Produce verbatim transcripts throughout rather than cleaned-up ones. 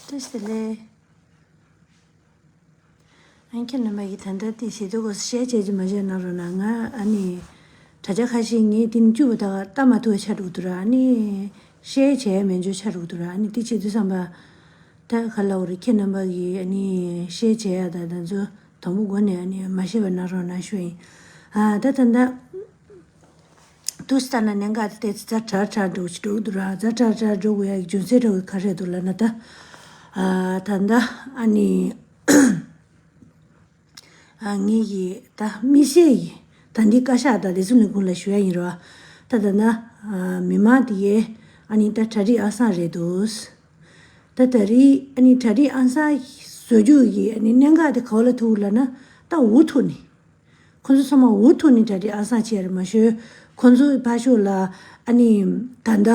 བཀྲ་ཤིས་བདེ་ལེགས། ཨ་ཁྱེད་རྣམ་པ་ཡིས་ད་ལྟ་དེ་བྱེད་དུས་སྐོར་ཤེར་བྱས་ཀྱི་མ་བྱས་གནང་རོགས་གནང་། ང་ཨ་ནི་དྲ་རྒྱ་ཁ་ཤས་ངས་དེ་ནི་བཅུ་པ་དག་ལྟ་མ་ཐུབ་པ་ཆགས་འགྲོ་གི་འདུག་ར། ཨ་ནི་ཤེར་བྱས་མེད་འཇོག་ཆགས་འགྲོ་གི་འདུག་ར། ཨ་ནི་དེ་བྱེད་དུས་ཙམ་པ་ད་ག་ལ་འོ་རེད། ཁྱེད་རྣམ་པ་གིས་ཨ་ནི་ཤེར་བྱས་ཡ་ད་ད་ཚོ་དང་པོ་འགོ་ནས་ཨ་ནི་མ་ཤེས་པ་གནང་རོགས་གནང་ཞུ་ཡིན། ཨ་ད་ད་ལྟ། དུས་ལྟར་ན་གནད་འགག་དེ་ཛ་དྲག་དྲག་འགྲོ་ཅིག་འགྲོ་འདུག་ར། ཛ་དྲག་དྲག་འགྲོ་དགོས་ཡ་གི་རྒྱུ་མཚན་འདྲ་བོ་ག་རེ་འདུག་ལབ་ན་ད། ཨ་ད་ལྟ་ཨ་ནི་ཨ་ངེད་ཀྱི་ད་མི་ཤེས་ཡི་ད་འདི་བཀའ་ཤག་དང་བདེ་སྲུང་ལས་ཁུངས་ལ་ཞུ་ཡ་ཡིན་ར། ད་ད་ལྟ་ཨ་མི་མང་དེ་གའི་ཨ་ནི་ད་གྲ་སྒྲིག་ཨང་གསར་རེད་འདུག་ད་ད་རེས་ཨ་ནི་གྲ་སྒྲིག་ཨང་གསར་བཟོ་རྒྱུ་གི་ཨ་ནི་གནད་འགག་དེ་ག་བ་ལ་ཐུག་ལབ་ན་ད་འུ་ཐུག་ནས། ཁོ་ཚོ་ཚང་མ་འུ་ཐུག་ནས་གྲ་སྒྲིག་ཨང་གསར་བྱས་རེད་མ་ཤོད། ཁོ་ཚོ་ཕར་ཕྱོགས་ལ་ཨ་ནི་ད་ལྟ་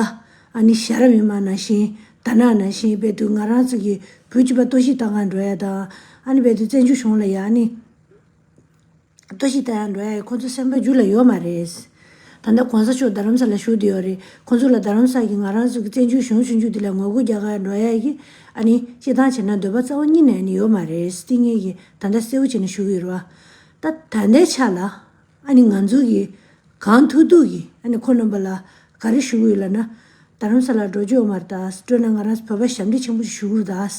ཨ་ནི་ཤ་ར་མི་མང་ནང་བཞིན་ད་ནང་ནང་བཞིན་དཔེ་དུས་ང་རང་ཚོ་གི་བོད་སྤྱི་པ་གཏོར་བཤིག་བཏང་ག་འགྲོ་ཡ་དང་ཨ་ནི་དཔེ་དུས་བཙན་བྱོལ་གཞུང་ལ་ཡ་ཨ་ནི་གཏོར་བཤིག་བཏང་ཡ་འགྲོ་ཡ་ཁོ་ཚོ་སེམས་པ་རྒྱུད་ལ་ཡོད་མ་རེད། ད་ལྟ་གོང་ས་མཆོག་རྡ་རམ་ས་ལ་བཞུགས་བསྡད་ཡོད་རེད། ཁོ་ཚོ་ལ་རྡ་རམ་ས་གི་ང་རང་ཚོ་གི་བཙན་བྱོལ་གཞུང་ཆུང་ཆུང་འདི་ལ་ངོ་རྒོལ་རྒྱག་ག་འགྲོ་ཡ་གི་ཨ་ནི་སྤྱིར་བཏང་བྱས་ན་འདོད་པ་རྩ་བ་ཉིད་ནས་ཨ་ནི་ཡོད་མ་རེད། དེ་ངེད་ཀྱིས་ད་ལྟ་གསལ་བོ་བྱས་ནས་ཞུ་གི་ཡོད་རེད་བ། ད་ད་ལྟའི་ཆ་ལ་ཨ་ནི་ང་ཚོ་གི་གང་ཐུབ་ཐུབ་ཀྱིས་ཨ་ནི་ཁོ་རྣམ་པ་ལ་ག་རེ་ཞུ་གི་ཡོད་ལབ་ན། རྡ་རམ་ས་ལ་འགྲོ་རྒྱུ་ཡོད་མ་རེད་ད། སྤྲོ་ན་ང་རང་བོད་པ་ཞབས་འདྲེན་ཆེན་པོ་ཞིག་ཞུ་གི་རེད་ད།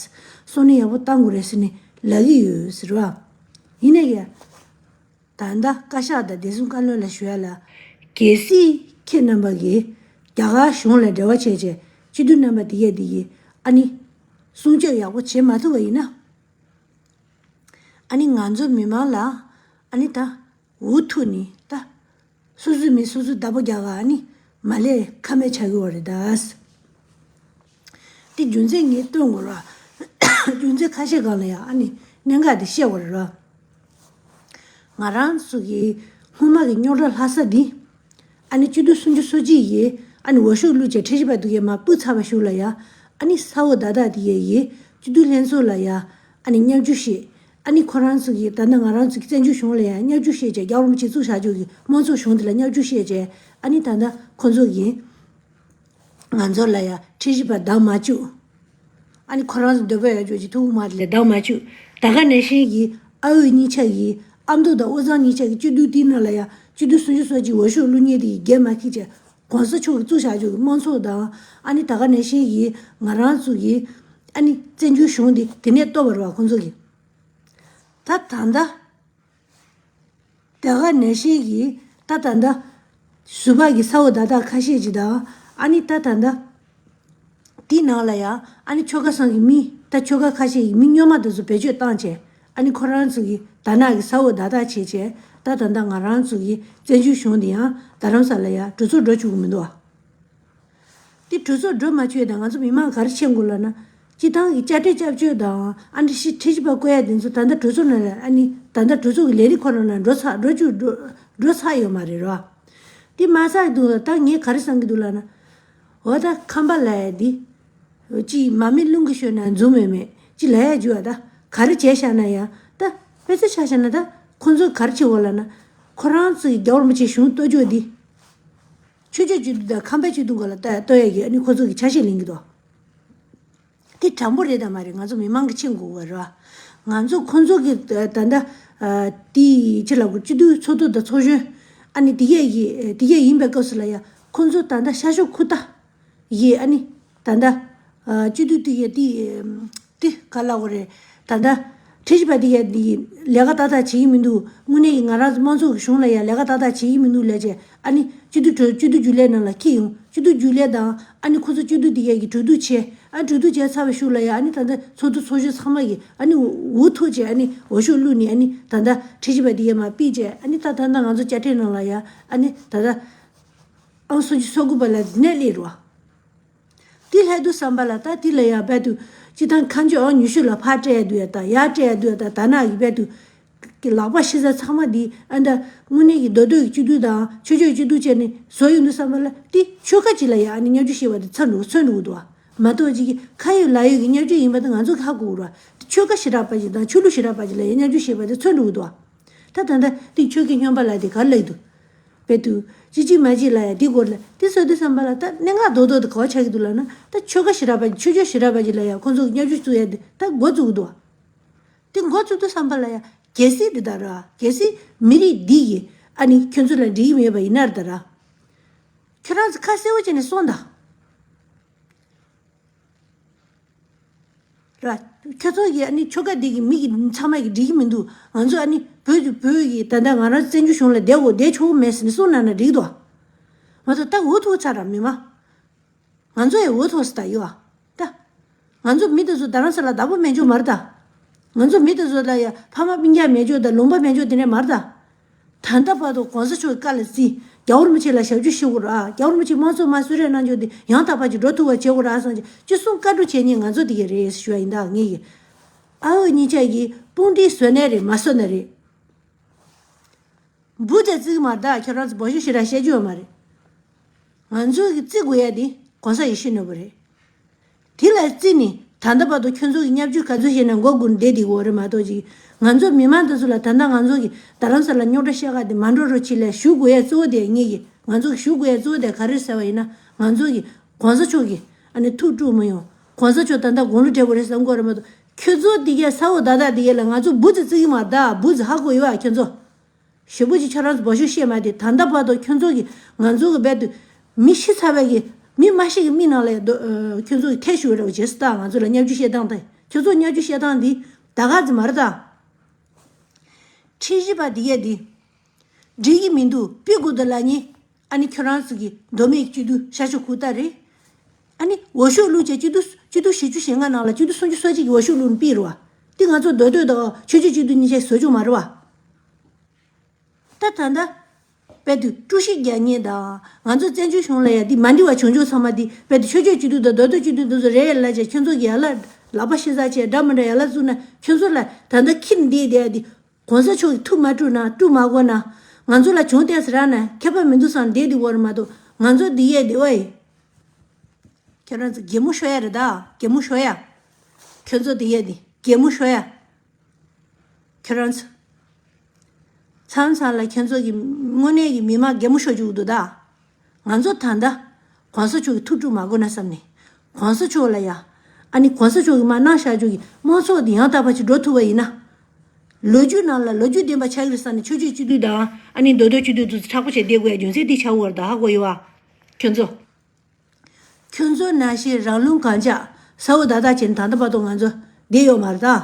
སོང་ནས་ཡག་པོ་བཏང་དགོས་རེད་ཟེར་ནས་ལབ་ཀྱི་ཡོད་ཟེར་བ། ཡིན་ན་ཡང་། ད་ལྟ་བཀའ་ཤག་དང་བདེ་སྲུང་བཀའ་བློན་ལ་ཞུ་ཡ་ལ། གལ་སྲིད་ཁྱེད་རྣམ་པ་གིས་རྒྱ་གར་གཞུང་ལ་འབྲེལ་བ་བྱས་བྱས་སྤྱི་འཐུས་རྣམ་པ་དེ་གས་དེ་གིས་ཨ་ནི་སྲུང་སྐྱོབ་ཡག་པོ་བྱེད་མ་ཐུབ་པ་ཡིན་ན། ཨ་ནི་ང་ཚོ་མི་མང་ལ་ཨ་ནི་ད་འུ་ཐུག་ནི་ད་སོ་སོའི་མི་སོ་སོའི་བདག་པོ་རྒྱག་ག་ཨ་ནི་མ་ལས་ཁ་མེད་ཆགས་ཀྱི་ཡོད་རེད་ད། དེ་རྒྱུ་མཚན་ངས་སྟོན་དགོས་ར། རྒྱུ་མཚན་ཁ་ཤས་སྒང་ལ་ཡང་ཨ་ནི་གནད་འགག་དེ་བཤད་དགོས་རེད་ར། ང་རང་ཚོ་གི་སྔོན་མ་གི་རྙོག་དྲ་ལྷག་ས་འདི། ཨ་ནི་སྤྱི་འཐུས་སུམ་ཅུ་སོ་གཅིག་ཡིས་ཨ་ནི་འོས་ཤོག་བླུགས་བྱས་ཁྲིམས་ཞིབ་པ་དེ་གས་མར་སྤུད་ཚར་བ་ཞུགས་ལ་ཡ། ཨ་ནི་ས་འོག་བརྡ་དག་དེ་གས་ཡིས་སྤྱི་འཐུས་ལྷན་ཚོགས་ལ་ཡ། ཨ་ནི་བསྙབ་བཅུག་བྱས། ཨ་ནི་ཁོ་རང་ཚོ་གི་ད་ལྟ་ང་རང་ཚོ་གི་བཙན་བྱོལ་གཞུང་ལ་ཡ་བསྙབ་བཅུག་བྱས་བྱས་རྒྱལ་བ་རིན་པོ་ཆེ་བཙུགས་བཞག་རྒྱུ་གི་དམངས་གཙོ་གཞུང་དེ་ལ་བསྙབ་བཅུག་བྱས་བྱས། ཨ་ནི་ད་ལྟ་ཁོ་ཚོ་གི་ང་ཚོ་ལ་ཡ་ཁྲིམས་ཞིབ་པ་བདམས་མ་བཅུག་ཨ་ནི་ཁོ་རང་ཚོ་འདོད་པ་ཡོད་ཅོག་ཅིག་ཐུག་མ་རེད་ལས་བདམས་མ་བཅུག་ད་ག་ནང་བཞིན་གྱི་ཨ་འོས་གཉིས་ཆ་གི་ཨ་མདོ་དང་དབུས་གཙང་གཉིས་ཆ་གི་སྤྱི་འཐུས་དེའི་ནང་ལ་ཡ་སྤྱི་འཐུས་སུམ་ཅུ་སོ་གཅིག་འོས་ཤོག་བླུགས་མཁན་དེ་ཡི་འགན་མ་འཁྱེར་བྱས་གོང་ས་མཆོག་གིས་བཙུགས་བཞག་ཅོག་གི་དམངས་གཙོ་དང་ཨ་ནི་ད་ག་ནང་བཞིན་གྱི་ང་རང་ཚོ་གི་ཨ་ནི་བཙན་བྱོལ་གཞུང་དེ་དེ་ནས་གཏོར་བ་རེད་བ་ཁོང་ཚོ་གིས། ད་ད་ལྟ། དེ་ག་ནང་བཞིན་གྱི་ད་ད་ལྟ་ཟུར་པ་གི་ས་འོག་བརྡ་དག་ཁ་ཤས་ཅིག་དང་ཨ་ནི་ད་ད་ལྟ་དེའི་ནང་ལ་ཡང་ཨ་ནི་ཆོལ་ཁ་གསུམ་གྱི་མི་ད་ཆོལ་ཁ་ཁ་ཤས་ཀྱི་མི་སྨྱོན་མ་དེ་ཚོ་བེད་སྤྱོད་བཏང་བྱས་ཨ་ནི་ཁོ་རང་ཚོ་གི་ད་ནག་གི་ས་འོག་བརྡ་དག་བྱས་བྱས་ད་ད་ལྟ་ང་རང་ཚོ་གི་བཙན་བྱོལ་གཞུང་དེ་ཡང་རྡ་རམ་ས་ལ་ཡང་གྲོས་ཚོགས་འགྲོ་བཅུག་གི་མི་འདུག་ཨ། དེ་གྲོས་ཚོགས་འགྲོ་མ་བཅུག་ཡ་དང་ང་ཚོ་མི་མང་ག་རེ་བྱེད་དགོས་ལབ་ན། སྤྱི་བཏང་གི་དཔྱ་ཁྲལ་སྐྱབས་བཅོལ་དང་ཨ་འདྲ་ཞིག་ཁྲིམས་ཞིབ་པ་བསྐོ་ཡ་དེ་ཚོ་ད་ལྟ་གྲོས་ཚོགས་ནང་ལ་ཨ་ནི་ད་ལྟ་གྲོས་ཚོགས་ཀྱི་ལས་རིམ་ཁོ་ན་ལ་འགྲོ་ཚར་འགྲོ་བཅུག་འགྲོ་འགྲོ་ཚར་ཡོད་མ་རེད་རོ། དེ་མ་ཚར་འདུག་ལ་ད་ངས་ག་རེ་བསམ་གྱི་འདུག་ལབ་ན། འོ་ད་ཁམས་པ་ལབ་ཡ་དེ། ཅིག་མ་རྨོས་རླུང་གིས་ཤོར་ན་འཛུམ་མེད་མེད་ཅིག་ལབ་ཡ་རྒྱུ་བ་ད་ག་རེ་བྱས་བཞག་ན་ཡང་ད་དཔེ་ཆ་ཆ་བཞག་ན་ད་ཁོ་ཚོས་ག་རེ་བྱེད་དགོས་ལབ་ན། ཁོ་རང་ཚོ་ཡི་རྒྱལ་བ་རིན་པོ་ཆེ་གཞུང་གཏོར་རྒྱུ་དེ། ཆོས་ཕྱོགས་སྤྱི་འཐུས་དང་ཁམས་པའི་སྤྱི་འཐུས་སྐོར་ལ་ལྟ་ལྟོས་ཡ་གི་ཨ་ནི་ཁོ་ཚོ་གི་ཆ་ཤས་ལེན་གི་འདུག་དེ་དྲང་པོ་རེད་དམ་མ་རེད་ང་ཚོ་མི་མང་གི་ཕྱི་འགུག་པ་རེད་བ། ང་ཚོ་ཁོ་ཚོ་གི་ད་ད་ལྟ་དེའི་ཕྱི་ལ་གི་སྤྱི་འཐུས་ཚོགས་གཙོ་དང་ཚོགས་གཞོན་ཨ་ནི་དེ་གས་ཡི་དེ་གས་ཡིན་པའི་སྐབས་སུ་ལ་ཡ་ཁོ་ཚོ་ད་ལྟ་ཤར་ཕྱོགས་ཁུག་རྟ་ཡི་ཨ་ནི་ད་ལྟ་སྤྱི་འཐུས་དེ་གས་དེ། དེ་ག་ལ་འོ་རེད། ད་ལྟ་ཁྲིམས་ཞིབ་པ་དེ་ཡ་དེ་ལས་ཀ་ཏག་ཏག་བྱེད་ཀྱི་མི་འདུག་དངོས་གནས་ཀྱི་ང་རང་ཚོ་དམངས་གཙོ་གི་གཞུང་ལ་ཡ་ལས་ཀ་ཏག་ཏག་བྱེད་ཀྱི་མི་འདུག་ལས་བྱས་ཨ་ནི་སྤྱི་འཐུས་གྲོས་སྤྱི་འཐུས་རྒྱུན་ལས་ནང་ལ་འཁྱེར་ཡོང་སྤྱི་འཐུས་རྒྱུན་ལས་དང་ཨ་ནི་ཁོ་ཚོ་སྤྱི་འཐུས་དེ་ཡ་གི་གྲོས་བསྡུར་བྱས་ཨ་གྲོས་བསྡུར་བྱས་ཚར་བའི་ཤུལ་ལ་ཡ་ཨ་ནི་ད་ལྟ་ཚོགས་འདུ་ཚོགས་གཞོན་ཚང་མ་གི་ཨ་ནི་འུ་ཐུག་བྱས་ཨ་ནི་འོས་ཤོག་བླུགས་ནས་ཨ་ནི་ད་ལྟ་ཁྲིམས་ཞིབ་པ་དེ་ཡ་མར་ཕུད་བྱས་ཨ་ནི་ད་ད་ལྟ་ང་ཚོ་དཔྱ་ཁྲལ་ནང་ལ་ཡ་ཨ་ནི་ད་ལྟ་ཨང་སུམ་ཅུ་སོ་དགུ་པ་ལ་འདི་ནས་སླེབས་རོགས། དེ་ལྷག་དུས་བསམ་པ་ལ་ད་དེ་ལ་ཡང་རྦད་དུ་སྤྱི་བཏང་ཁ་མཆུ་ཨང་ཉི་ཤུ་ལ་ཕར་སྤྲད་ཡ་འདུག་ཡ་ད་ཡར་སྤྲད་ཡ་འདུག་ཡ་ད་ད་ནག་གི་རྦད་དུ་གི་ལག་པ་ཤི་ས་ཚང་མ་འདི་ཨ་ད་དངོས་གནས་ཀྱི་མདོ་སྟོད་ཀྱི་སྤྱི་འཐུས་དང་ཆོས་ཕྱོགས་སྤྱི་འཐུས་བཅས་ནས་བཟོ་ཡོང་དུས་བསམ་པ་ལ་དེ་ཆོལ་ཁ་གཅིག་ལ་ཡང་ཨ་ནི་བརྙས་བཅོས་བྱས་པ་དེ་ཚར་འགྲོ་མཚོན་འགྲོ་གི་འདུག་བ། མ་གཏོགས་གཅིག་གི་ཁ་ཡོད་ལག་ཡོད་ཀྱི་བརྙས་བཅོས་ཡིན་པ་དེ་ང་ཚོ་གིས་ཧ་གོ་གི་རེད་བ། དེ་ཆོལ་ཁ་ཞེ་དྲག་པ་ཅིག་དང་ཆོས་ལུགས་ཞེ་དྲག་པ་ཅིག་ལ་ཡང་བརྙས་བཅོས་བྱས་པ་དེ་མཚོན་འགྲོ་གི་འདུག་བ། ད་ད་ལྟ་དེ་ཆོལ་ཁའི་སྨྱོན་པ་ལ་དེ་ག་རེ་ལབ་ཀྱི་འདུག་དཔེ་དུ་ཅི་ཅི་མ་ཅི་ལ་ཡ་དེ་སྐོར་ལ་དེ་བཟོ་དུས་ཙམ་པ་ལ་ད་གནད་འགག་རྡོག་རྡོག་དེ་ག་བ་ཆགས་ཀྱི་འདུག་ལབ་ན། ད་ཆོལ་ཁ་ཞེ་དྲག་པ་ཆོས་ཕྱོགས་ཞེ་དྲག་པ་ཅིག་ལ་ཡ་ཁོང་ཚོ་གི་བརྙས་བཅོས་བཙུགས་ཡ་དེ་ད་འགོ་བཙུགས་ཀྱི་འདུག་བ། དེ་འགོ་བཙུགས་དུས་ཙམ་པ་ལ་ཡ་གལ་སྲིད་དེ་ད་ར་གལ་སྲིད་མི་རིགས་འདི་ཡི་ཨ་ནི་ཁྱོད་ཚོ་ལ་འགྲིག་གི་མེད་པ་ཡིན་ན་ར་ད་ར། ཁྱོད་རང་ཚོ་ཁ་གསལ་བོ་བྱས་ནས་གསུངས་དང་། ར། ཁྱོད་ཚོ་གི་ཨ་ནི་ཆོལ་ཁ་འདི་གི་མི་གི་ཚང་མ་གི་འགྲིག་གི་མི་འདུག་ང་ཚོ་ཨ་ནི་བོད་ཀྱི་བོད་ཀྱི་ད་ལྟ་ང་རང་བཙན་བྱོལ་གཞུང་ལ་བསྡད་དགོས་བསྡད་ཆོག་གི་མེད་ཟེར་ནས་གསུངས་གནང་ན་འགྲིག་འདུག་མ་གཏོགས་ད་འུ་ཐུག་ཚར་ར་མི་མ། ང་ཚོ་ཡི་འུ་ཐུག་ཟེར་ད་ཡོད་ཨ། ད། ང་ཚོ་མི་དེ་ཚོ་རྡ་རམ་ས་ལ་བདག་པོ་མེད་འཇོག་མ་རེད་ད། ང་ཚོ་མི་དེ་ཚོ་ལ་ཡ་ཕ་མ་སྤུན་ཀྱག་མེད་འཇོག་དང་ལུང་པ་མེད་འཇོག་དེ་འདྲ་མ་རེད་ད། ད་ལྟ་བར་དུ་གོང་ས་མཆོག་གི་བཀའ་ལ་བརྩི། རྒྱལ་བ་རིན་པོ་ཆེ་ལ་ཞབས་ཕྱི་ཞུ་དགོས་ར། རྒྱལ་བ་རིན་པོ་ཆེ་དམངས་གཙོ་མ་གསོལ་རས་གནང་རྒྱུ་དེ་ཡང་དག་པ་ཅིག་འགྲོ་ཐུབ་པ་བྱེད་དགོས་ར་བསམ་གྱི་ཅི་གསུང་བཀའ་བསྒྲུབ་བྱེད་མཁན་ང་ཚོ་དེ་ག་རེད་ཞུ་བ་ཡིན་ད་ངེད་ཀྱི། ཨ་འུ་གཉིས་ཆ་གི་དཔུང་སྒྲིག་བཟོས་ནའི་རེད་མ་བཟོས་ནའི་རེད། འབུ་དེ་བརྩི་གི་མ་རེད་ད། ཁྱོད་རང་ཚོ་འབོད་ཤུགས་ཞེ་དྲག་བཤད་རྒྱུ་ཡོད་མ་རེད། ང་ཚོ་གི་བརྩི་དགོས་ཡ་དེ་གོང་ས་ཡིད་བཞིན་ནོར་བུ་རེད། དེ་ལ་བརྩིས་ནས་ད་ལྟ་བར་དུ་ཁྱོད་ཚོ་གི་བརྙས་བཅོས་ག་ཚོད་བྱས་ན་མགོ་སྒུར་བསྡད་དེ་གོ་རེད་མ་གཏོགས་ཅིག་ང་ཚོ་མི་མང་དེ་ཚོ་ལ་ད་ལྟ་ང་ཚོ་གི་རྡ་རམ་ས་ལ་རྙོག་དྲ་བཤད་ག་དེ་མ་འགྲོ་རོགས་བྱེད་ལས་ཞུ་དགོས་ཡ་གཙོ་བོ་དེ་ངེད་ཀྱི་ང་ཚོ་གི་ཞུ་དགོས་ཡ་གཙོ་བོ་དེ་ག་རེ་ཟེར་བ་ཡིན་ན་ང་ཚོ་གི་གོང་ས་མཆོག་གི་ཨ་ནི་ཐུགས་དཀྲུག་མི་ཡོང་། གོང་ས་མཆོག་ད་ལྟ་དགུང་ལོ་བགྲེས་པོ་རེད་བསམ་གོ་རེད་མ་གཏོགས་ཁྱོད་ཚོ་དེ་གས་ས་འོག་ད་ད་དེ་གས་ལ་ང་ཚོ་འབུ་ཙི་བརྩི་གི་མ་ད་འབུ་ཙི་ཧ་གོ་ཡོད་ཨ་ཁྱོད་ཚོ། ཞེ་པོ་ཅིག་ཁྱོད་རང་ཚོ་འབོད་ཤུགས་བཤད་མ་དེ་ད་ལྟ་བར་དུ་ཁྱོད་ཚོ་གི་ང་ཚོ་གི་རྦད་དུ་མི་ཤི་ཚར་བའི་གི་མི་མ་ཤི་གི་མི་ནང་ལ་ཡ་དོ་ཁྱོད་ཚོ་གི་ཐེ་ཞུ་རེ་བ་བྱེད་སྲིད་ད། ང་ཚོ་ལ་བརྙས་བཅོས་བཤད་སྟངས་དེ་ཁྱོད་ཚོ་བརྙས་བཅོས་བཤད་སྟངས་འདི་ད་ག་ཙི་མ་རེད་ད། ཁྲི་བཞི་པ་འདི་གས་འདི་འགྲིག་གི་མི་འདུག་པི་གུ་དུ་ལ་ནི་ཨ་ནི་ཁྱོད་རང་ཚོ་གི་མདོ་སྨད་སྤྱི་འཐུས་ཤ་ཆུ་ཁུག་རྟ་རེད། ཨ་ནི་འོས་ཤོག་བླུགས་བྱས་སྤྱི་འཐུས་སྤྱི་འཐུས་བཞི་བཅུ་ཞེ་ལྔ་ནང་ལ་སྤྱི་འཐུས་སུམ་ཅུ་སོ་གཅིག་གི་འོས་ཤོག་བླུགས་ནས་ཕུད་རེད་བ། འདི་ང་ཚོ་མདོ་སྟོད་དང་ཆོས་བརྒྱུད་སྤྱི་འཐུས་གཉིས་ཆ་བཟོ་རྒྱུ་མ་རེད་བ། ད་ད་ལྟ། དཔེ་དུ་དཀྲུག་ཤིང་རྒྱག་མཁན་དང་ང་ཚོ་བཙན་བྱོལ་གཞུང་ལ་ཡ་འདི་མ་འགྲིག་པ་བྱུང་ཆོག་ཚང་མ་འདི་དཔེ་དུ་ཆོས་བརྒྱུད་སྤྱི་འཐུས་དང་མདོ་སྟོད་སྤྱི་འཐུས་འདི་ཚོ་རེད་ལབ་བྱས་ཁྱོད་ཚོ་གི་ཡ་ལ་ལག་པ་ཤི་ཚར་བྱས་འདྲ་མི་འདྲ་ཡ་ལ་བཙུགས་ན་ཁྱོད་ཚོ་ལ་ད་ལྟ་ཁྱི་འདི་བསྡད་འདི་གོང་ས་མཆོག་གི་ཐུགས་མ་དཀྲུག་ན་དཀྲུག་མ་དགོས་ན་ང་ཚོ་ལ་བྱུང་བསྡད་ས་རག་ན་ཁྱད་པར་མི་འདུག་བསམ་བསྡད་འདི་བོར་མ་གཏོགས་ང་ཚོ་འདི་ཡས་འདི་ཨོ་ཡེ། ཁྱོད་རང་ཚོ་གད་མོ་ཤོར་ཡ་རེད་ད། གད་མོ་ཤོར་ཡ། ཁྱོད་ཚོ་དེ་ཡས་དེ་གད་མོ་ཤོར་ཡ། ཁྱོད་རང་ཚོ། མཚམས་མཚམས་ལ་ཁྱོད་ཚོ་གི་དངོས་གནས་ཀྱི་མི་མང་གད་མོ་ཤོར་བཅུག་འདུག་ད། ང་ཚོ་ད་ལྟ་གོང་ས་མཆོག་གི་ཐུགས་དཀྲུག་མ་དགོས་ན་བསམ་ནས་གོང་ས་མཆོག་ལ་ཡ། ཨ་ནི་གོང་ས་མཆོག་གི་མ་གནང་བཞག་རྒྱུ་གི་དམངས་ཚོགས་འདི་ཡང་དག་པ་ཅིག་འགྲོ་ཐུབ་པ་ཡིན་ན། ལོ་རྒྱུས་ནང་ལ་ལོ་རྒྱུས་ལྡན་པ་ཆགས་ཀྱི་རེད་བསམ་ནས་ཆོས་བརྒྱུད་སྤྱི་འཐུས་དང་ཨ་ནི་མདོ་སྟོད་སྤྱི་འཐུས་དེ་ཚོ་མཁྲེགས་པོ་བྱས་བསྡད་དགོས་ཡ་རྒྱུ་མཚན་འདི་ཆགས་ཡོད་རེད་ད། ཧ་གོ་ཡོད་བ། ཁྱོད་ཚོ། ཁྱོད་ཚོ་ནང་བཞིན་རང་ལུང་གང་ཆགས་ས་འོག་བདག་བདག་བྱས་ནས་ད་ལྟ་བར་དུ་ང་ཚོ་བསྡད་ཡོད་མ་རེད་ད།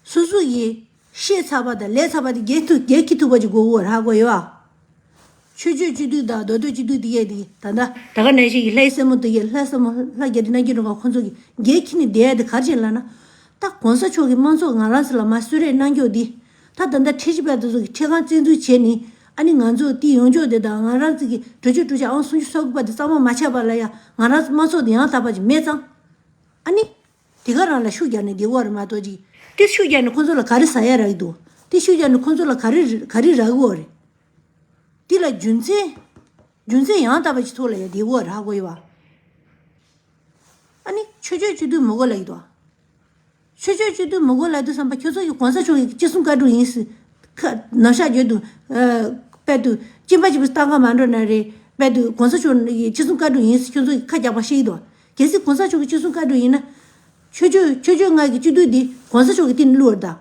སོ་སོ་ཡིས་ཤེས་ཚར་བ་དང་ལས་ཚར་བ་དེ་རྒྱལ་ཐུབ་རྒྱལ་ཁྱི་ཐུབ་པ་ཅིག་དགོས་ཀྱི་ཡོད་རེད། ཧ་གོ་ཡོད་ཨ། ཆོས་བརྒྱུད་སྤྱི་འཐུས་དང་མདོ་སྟོད་སྤྱི་འཐུས་དེ་གས་དེ་ད་ལྟ་ད་ག་ནང་བཞིན་གྱི་ལྷའི་སྲས་མོ་དེ་གས་ལྷ་སྲས་མོ་ལྷ་རྒྱ་རི་ན་གི་རུ་ཁ་ཁོང་ཚོ་གི་རྒྱལ་ཁྱི་ནས་བསྡད་ཡ་དེ་ག་རེ་བྱས་ལབ་ན། ད་གོང་ས་མཆོག་གི་དམངས་གཙོ་ང་རང་ཚོ་ལ་མ་གསོལ་རས་གནང་རྒྱུ་འདི། ད་ད་ལྟ་ཁྲི་བཞི་པ་དེ་ཚོ་གི་ཁྲི་ཁང་བཙན་འཛུལ་བྱས་ནས་ཨ་ནི་ང་ཚོ་དེ་ཡོང་ཕྱོགས་དེ་དང་ང་རང་ཚོ་གི་གྲོས་ཆོད་གྲོས་ཆོད་ཨང་སུམ་ཅུ་སོ་དགུ་པ་དེ་གཙང་མ་མ་ཆགས་པ་ལ་ཡ་ང་རང་ཚོ་དམངས་གཙོ་དེ་ཡང་དག་པ་ཅིག་མེད་ཙང་། ཨ་ནི་དེ་ག་རང་ལ་ཤུགས་རྒྱག་ནས་བསྡད་ཡོད་རེད་མ་གཏོགས་ཅིག་དེ་ཤུགས་རྒྱག་ནས་ཁོང་ཚོ་ལ་ག་རེ་ཟ་ཡ་རག་གི་འདུག་དེ་ཤུགས་རྒྱག་ནས་ཁོང་ཚོ་ལ་ག་རེ་ག་རེ་རག་གི་ཡོད་རེད། དེ་ལ་རྒྱུ་མཚན། རྒྱུ་མཚན་ཡང་དག་པ་ཅིག་ཐོག་ལ་ཡ་བསྡད་ཡོད་རེད། ཧ་གོ་ཡོད་བ། ཨ་ནི་ཆོས་བརྒྱུད་སྤྱི་འཐུས་མི་དགོས་ལབ་ཀྱི་འདུག་ཆོས་བརྒྱུད་སྤྱི་འཐུས་མི་དགོས་ལབ་དུས་ཙམ་པ་ཁྱོད་ཚོ་ཡི་གོང་ས་མཆོག་གི་ཅི་གསུང་བཀའ་སྒྲུབ་ཡིན་ཟེར། ཁ་ནམ་ཞག་བརྗོད་དུ། ཨ། དཔལ་དུ་སྐྱིན་པ་གཅིག་པུ་བཏང་ག་མ་འགྲོ་ན་རེད། དཔལ་དུ་གོང་ས་མཆོག་གི་ཅི་གསུང་བཀའ་སྒྲུབ་ཡིན་ཟེར་ཁྱོད་ཚོ་གི་ཁ་རྒྱག་པ་ཤེས་ཀྱི་འདུག་གལ་སྲིད་གོང་ས་མཆོག་གི་ཅི་གསུང་བཀའ་སྒྲུབ་ཡིན་ན། ཆོས་བརྒྱུད་ཆོས་བརྒྱུད་ལྔ་གི་སྤྱི་འཐུས་འདི་གོང་ས་མཆོག་གི་སྟེང་ནས་བླུགས་པ་རེད་ད།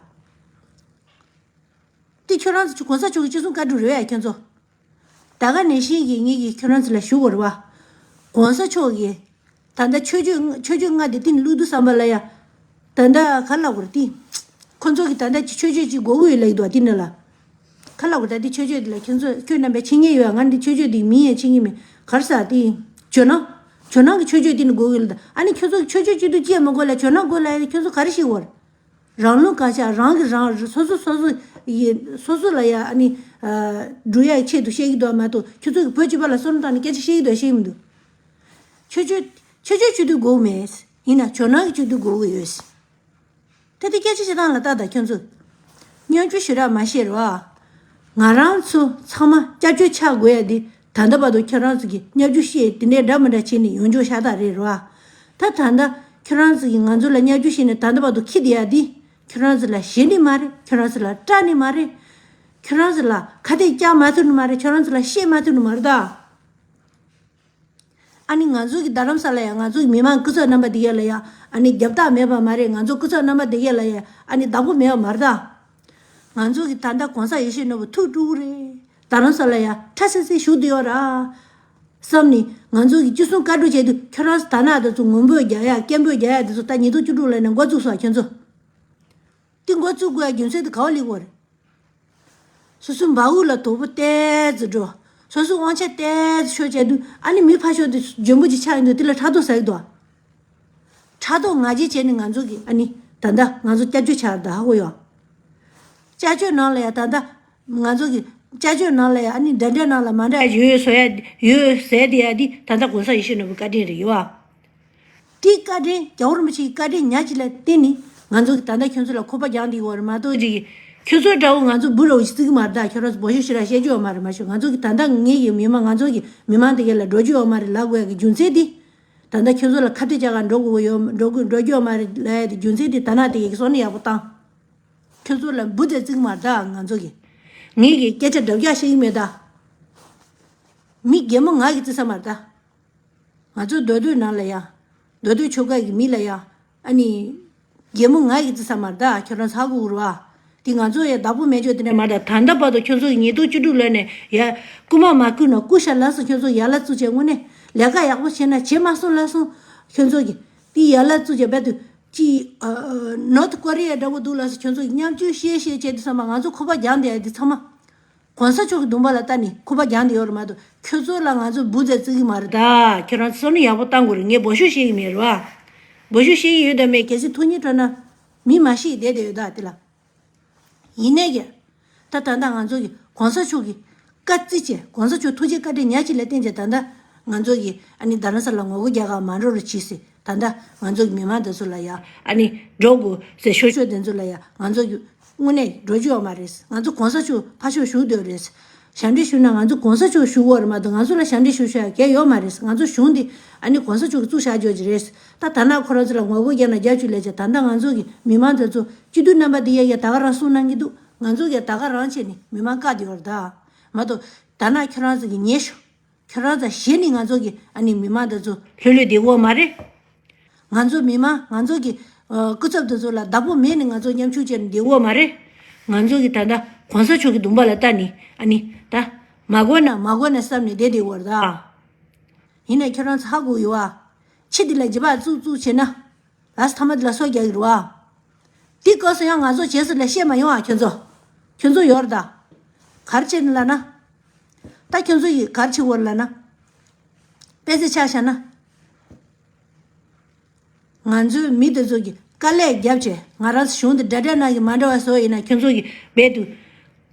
དེ་ཁྱོད་རང་ཚོ་གོང་ས་མཆོག་གི་ཅི་གསུང་བཀའ་སྒྲུབ་རེད་ཡ་ཁྱོད་ཚོ། ད་ག་ནང་བཞིན་གྱི་ངེད་ཀྱིས་ཁྱོད་རང་ཚོ་ལ་ཞུ་དགོས་རེད་བ། གོང་ས་མཆོག་གིས་ད་ལྟ་ཆོས་བརྒྱུད་ཆོས་བརྒྱུད་ལྔ་དེ་སྟེང་བླུགས་དུས་ཙམ་པ་ལ་ཡ། ད་ལྟ་ག་ལབ་དགོས་རེད་དེ། ཁོང་ཚོ་གིས་ད་ལྟ་ཅི་ཆོས་བརྒྱུད་ཅིག་དགོས་ཀྱི་ཡོད་ལབ་ཀྱི་འདུག་བ་དེ་ནི་ལ། ག་ལབ་དགོས་ད་དེ་ཆོས་བརྒྱུད་དེ་ལ་ཁྱོད་ཚོ་ཁྱོད་རྣམ་པས་མཁྱེན་མཁན་ཡོད་ང་འདི་ཆོས་བརྒྱུད་དེ་མིང་ཡང་མཁྱེན་གྱི་མེད་ག་རེ་ཟ་དེ། ཇོ་ནང་། ཇོ་ནང་གི་ཆོས་བརྒྱུད་དེ་ནི་དགོས་ཀྱི་ཡོད་ལ་ད་ཨ་ནི་ཁྱོད་ཚོ་གི་ཆོས་བརྒྱུད་སྤྱི་འཐུས་ཅི་ཡང་མི་དགོས་ལ་ཇོ་ནང་དགོས་ལ་ཡ་ཁྱོད་ཚོ་ག་རེ་ཤེས་ཀྱི་ཡོད་རེད། རང་ལུགས་གང་ཤར་རང་གི་རང་སོ་སོ་སོ་སོ་ཡི་སོ་སོ་ལ་ཡ་ཨ་ནི་འགྲོ་ཡ་ཆེད་དུ་བཤད་ཀྱི་འདུག་མ་གཏོགས་ཁྱོད་ཚོ་གི་བོད་སྤྱི་པ་ལ་བསམ་བློ་བཏང་ནས་སྐད་ཆ་བཤད་ཀྱི་འདུག་བཤད་ཀྱི་མི་འདུག་ཆོས་ཆོས་ཆོས་ཆོས་སྤྱི་འཐུས་དགོས་མེད། ཡིན་ན་ཇོ་ནང་གི་སྤྱི་འཐུས་དགོས་ཀྱི་ཡོད། ད་དེ་སྐད་ཆ་བཤད་སྟངས་ལ་ལྟ་དང་ཁྱོད་ཚོ། བརྙས་བཅོས་ཞེ་དྲག་མ་བཤད་རོགས་ཨ། ང་རང་ཚོ་ཚང་མ་སྐྱབས་བཅོལ་ཆགས་དགོས་ཡ་འདི་ད་ལྟ་བར་དུ་ཁྱོད་རང་ཚོ་གི་བརྙས་བཅོས་བཤད་དེ་འདྲའི་འདྲ་མི་འདྲ་བྱས་ནས་ཡོང་ཆོག་ཤ་སྟག་རེད་རོགས་ཨ། ད་ད་ལྟ་ཁྱོད་རང་ཚོ་གི་ང་ཚོ་ལ་བརྙས་བཅོས་བཤད་ནས་ད་ལྟ་བར་དུ་ཁྱི་དེ་ཡ་འདི་ཁྱོད་རང་ཚོ་ལ་ཞེད་ནི་མ་རེད། ཁྱོད་རང་ཚོ་ལ་སྐྲག་ནི་མ་རེད། ཁྱོད་རང་ཚོ་ལ་ཁ་གཏད་བཅག་མ་ཐུབ་ནི་མ་རེད། ཁྱོད་རང་ཚོ་ལ་བཤད་མ་ཐུབ་ནི་མ་རེད་ད། ཨ་ནི་ང་ཚོ་གི་རྡ་རམ་ས་ལ་ཡ་ང་ཚོ་གི་མི་མང་སྐུ་ཚབ་རྣམ་པ་དེ་ག་ལ་ཡ་ཨ་ནི་རྒྱབ་རྟགས་མེད་པ་མ་རེད། ང་ཚོ་སྐུ་ཚབ་རྣམ་པ་དེ་ག་ལ་ཡ་ཨ་ནི་བདག་པོ་མེད་པ་མ་རེད་ད། ང་ཚོ་གི་ད་ལྟ་གོང་ས་ཡེ་ཤེས་ནོར་བུ་ཐུགས་སྤྲོ་པོ་རེད། རྡ་རམ་ས་ལ་ཡ་ཁྲ་སིལ་སིལ་བཞུགས་བསྡད་ཡོད་ར། བསམ་ནི་ང་ཚོ་གི་ཅི་གསུང་བཀའ་སྒྲུབ་བྱས་དུས་ཁྱོད་རང་ད་ནང་དེ་ཚོ་ངུ་འབོད་རྒྱག་ཡ་སྐད་འབོད་རྒྱག་ཡ་དེ་ཚོ་ད་ཉིས་སྟོང་བཅུ་དྲུག་ལ་ནས་འགོ་བཙུགས་སོང་ཁྱོད་ཚོ། དེ་འགོ་བཙུགས་དགོས་ཡ་རྒྱུ་མཚན་དེ་ག་བ་སླེབས་ཡོད་རེད། སོ་སོའི་འབའ་འུ་ལ་དོ་པོ་ཏོག་ཙམ་འགྲོ། སོ་སོའི་དབང་ཆ་ཏོག་ཙམ་ཤོར་བྱས་དུས་ཨ་ནི་མི་ཕར་ཤོར་དུས་འཇོན་པོ་ཅིག་ཆགས་ཡོང་དུས་དེ་ལ་ཕྲག་དོག་ཟ་གི་འདུག་ཕྲག་དོག་ང་རྒྱལ་བྱས་ནས་ང་ཚོ་གི་ཨ་ནི་ད་ལྟ་ང་ཚོ་སྐྱབས་བཅོལ་ཆགས་ད་ཧ་གོ་ཡོད། སྐྱབས་བཅོལ་ནང་ལ་ཡ་ད་ལྟ་ང་ཚོ་གི་སྐྱབས་བཅོལ་ནང་ལ་ཡ་ཨ་ནི་འདྲ་འདྲ་ནང་ལ་མ་འདྲ་ཡོད་བཟོ་ཡ་ཡོད་ཟེར་དེ་ཡ་འདི་ད་ལྟ་གོང་ས་ཡེ་ཤེས་ནོར་བུ་བཀའ་དྲིན་རེད་ཡོད་ཨ། དེའི་བཀའ་དྲིན་རྒྱལ་བ་རིན་པོ་ཆེའི་བཀའ་དྲིན་ཉག་གཅིག་ལ་བརྟེན་ནས་ང་ཚོ་གི་ད་ལྟ་ཁྱོད་ཚོ་ལ་ཁོ་པ་རྒྱག་འདི་ཡོད་རེད་མ་གཏོགས་ཅིག་གི་ཁྱོད་ཚོ་འདྲ་བོ་ང་ཚོ་འབུ་ར་བོ་ཞིག་བརྩི་གི་མ་རེད་ད། ཁྱོད་རང་ཚོ་འབོད་ཤོག་ཞེ་དྲག་བཤད་རྒྱུ་ཡོད་མ་རེད། མ་ཤོད་ང་ཚོ་གི་ད་ལྟ་ངེད་ཀྱི་མི་མང་ང་ཚོ་གི་མི་མང་དེ་ག་ལ་འགྲོ་རྒྱུ་ཡོད་མ་རེད་ལབ་དགོས་ཡ་གི་རྒྱུ་མཚན་དེ། ད་ལྟ་ཁྱོད་ཚོ་ལ་ཁ་གཏད་བཅག་ག་འགྲོ་དགོས་ཡོད་འགྲོ་དགོས་འགྲོ་རྒྱུ་ཡོད་མ་རེད་ལབ་ཡ་དེ་རྒྱུ་མཚན་དེ་ད་ནང་དེ་ག་གི་སོ་ནི་ཡག་པོ་བཏང་། ཁྱོད་ཚོ་ལ་འབུ་དེ་བརྩི་གི་མ་རེད་ད་ང་ཚོ་གི། ངེད་ཀྱི་སྐད་ཆ་འདྲ་བརྒྱ་བཤད་གི་མེད་ད། མི་རྒན་མོ་ང་གི་བརྩི་ས་མ་རེད་ད། ང་ཚོ་མདོ་སྟོད་ནང་ལ་ཡ། མདོ་སྟོད་ཆོལ་ཁ་གི་མི་ལ་ཡ། ཨ་ནི། རྒན་མོ་ང་ཡི་བརྩི་ས་མ་རེད་ད་ཁྱོད་རང་ཚ་གུ་རུ་བ། དེ་ང་ཚོ་ཡ་བདག་པོ་མེད་ཆོག་དེ་འདྲ་མ་རེད་ད། ད་ལྟ་བར་དུ་ཁྱོད་ཚོ་གི་ཉིས་སྟོང་བཅུ་དྲུག་ལོ་ནས་ཡ། རྐུ་མ་མ་རྐུས་ན་རྐུ་ཤ་ལ་སོང་ཁྱོད་ཚོ་ཡ་ལ་བཙུགས་བྱས་དངོས་གནས་ལས་ཀ་ཡག་པོ་བྱས་ན་བྱེད་མ་སོང་ལ་སོང་། ཁྱོད་ཚོ་གི། དེ་ཡ་ལ་བཙུགས་བྱས་བར་དུ། ཅི། ནོར་ཐི་ཀོ་རི་ཡ་འདྲ་བོ་འདུག་ལ་སོང་ཁྱོད་ཚོ་གི་མཉམ་སྤྱོད་བཤད་བཤད་བྱས་དུས་ཚང་མ་ང་ཚོ་ཁོ་པ་རྒྱག་འདི་ཡ་འདི་ཚང་མ། གོང་ས་མཆོག་གི་གདུང་པ་ལ་ལྟ་ནས་ཁོ་པ་རྒྱག་འདི་ཡོད་རེད་མ་གཏོགས་ཁྱོད་ཚོ་ལ་ང་ཚོ་འབུ་རྫས་བརྩི་གི་མ་རེད་ད། ཁྱོད་རང་ཚོ་བསམ་བློ་ཡག་པོ་བཏང་དགོས་རེད། ངས་འབོད་ཤོག་བཤད་གི་མེད་རེད་བ། འབོད་ཤོག་བཤད་གི་ཡོད་དམ་མེད་གལ་སྲིད་ཐུགས་མཉེས་སྤྲོ་ན་མི་མ་ཤི་བསྡད་བསྡད་ཡོད་ད་དེ་ལ། ཡིན་ནའི་གི། ད་ད་ལྟ་ང་ཚོ་གི་གོང་ས་མཆོག་གི་བཀའ་བརྩི་བྱས་གོང་ས་མཆོག་ཐུགས་རྗེ་བཀའ་དྲིན་ཉག་གཅིག་ལ་བརྟེན་བྱས་ད་ལྟ་ང་ཚོ་གི་ཨ་ནི་རྡ་རམ་ས་ལ་ངོ་རྒོལ་རྒྱག་ག་མ་འགྲོ་རུ་གྱིས་སི། ད་ལྟ་ང་ཚོ་གི་མི་མང་དེ་ཚོ་ལ་ཡ་ཨ་ནི་འགྲོ་དགོས་ཟེར་ཤོད་ཤོད་དེ་ཚོ་ལ་ཡ་ང་ཚོ་གི་དངོས་གནས་འགྲོ་རྒྱུ་ཡོད་མ་རེད། ང་ཚོ་གོང་ས་མཆོག་ཕར་ཕྱོགས་བཞུགས་སྡོད་རེད། ཞབས་འདྲེན་ཞུ་ན་ང་ཚོ་གོང་ས་མཆོག་བཞུགས་ཡོད་རེད་མ་གཏོགས་ང་ཚོ་ལ་ཞབས་འདྲེན་ཞུ་ཤ་གལ་ཡོད་མ་རེད། ང་ཚོ་གཞུང་འདི་ཨ་ནི་གོང་ས་མཆོག་གིས་བཙུགས་བཞག་རྒྱུ་ཅིག་རེད། ད་ད་ནང་ཁོ་རང་ཚོ་ལ་ངོ་རྒོལ་རྒྱག་ན་རྒྱག་བཅུག་ལས་བྱ། ད་ལྟ་ང་ཚོ་གི་མི་མང་དེ་ཚོ་སྤྱི་འཐུས་རྣམ་པ་འདི་ཡ་ཡ་ད་ག་རང་གསུང་གནང་གི་འདུག་ང་ཚོ་ཡ་ད་ག་རང་བྱས་ནས་མི་མང་བཀག་བསྡད་ཡོད་རེད་ད། མ་གཏོགས་ད་ནང་ཁྱོད་རང་ཚོ་གི་ཉེས་ཤོག་ཁྱོད་རང་ཚོ་གཞི་ནས་ང་ཚོ་གི་ཨ་ནི་མི་མང་དེ་ཚོ་ལྷོད་ལྷོད་བསྡད་ཡོད་མ་རེད། ང་ཚོ་མི་མང་ང་ཚོ་གི་ཨ་སྐུ་ཚབ་དེ་ཚོ་ལ་བདག་པོ་མེད་ནས་ང་ཚོ་མཉམ་ཞུགས་བྱས་ནས་བསྡད་ཡོད་མ་རེད། ང་ཚོ་གི་ད་ལྟ་གོང་ས་མཆོག་གི་གདུང་པ་ལ་ལྟ་ནས་ཨ་ནི་ད་མ་དགོས་ན་མ་དགོས་ན་བསམ་ནས་བསྡད་བསྡད་ཡོད་རེད་ད། ཡིན་ནའི་ཁྱོད་རང་ཚོ་ཧ་གོ་ཡོད་ཨ། ཕྱི་དེ་ལ་རྗེས་དཔག་བཙུགས་བཙུགས་བྱས་ན། ལགས་སོ་ཐ་མ་དེ་ལ་སོ་རྒྱག་གི་རེད་བ། དེ་སྐབས་སུ་ཡང་ང་ཚོ་བྱེད་ས་ལ་བཤད་མ་ཡོང་ཨ་ཁྱོད་ཚོ། ཁྱོད་ཚོ་ཡོད་རེད་ད། ག་རེ་བྱས་ནས་ལབ་ན། ད་ཁྱོད་ཚོ་ཡིས་ག་རེ་བྱེད་དགོས་རེད་ལབ་ན། དཔེ་ཆ་ཆ་བཞག་ན། ང་ཚོའི་མི་དེ་ཚོ་གིས་དཀའ་ལས་བརྒྱབ་བྱས་ང་རང་ཚོ་གཞུང་དེ་འདྲ་འདྲ་ནང་གི་མ་འདྲ་བ་བཟོ་ཡིན་ན་ཁྱོད་ཚོ་གིས་རྦད་དུ།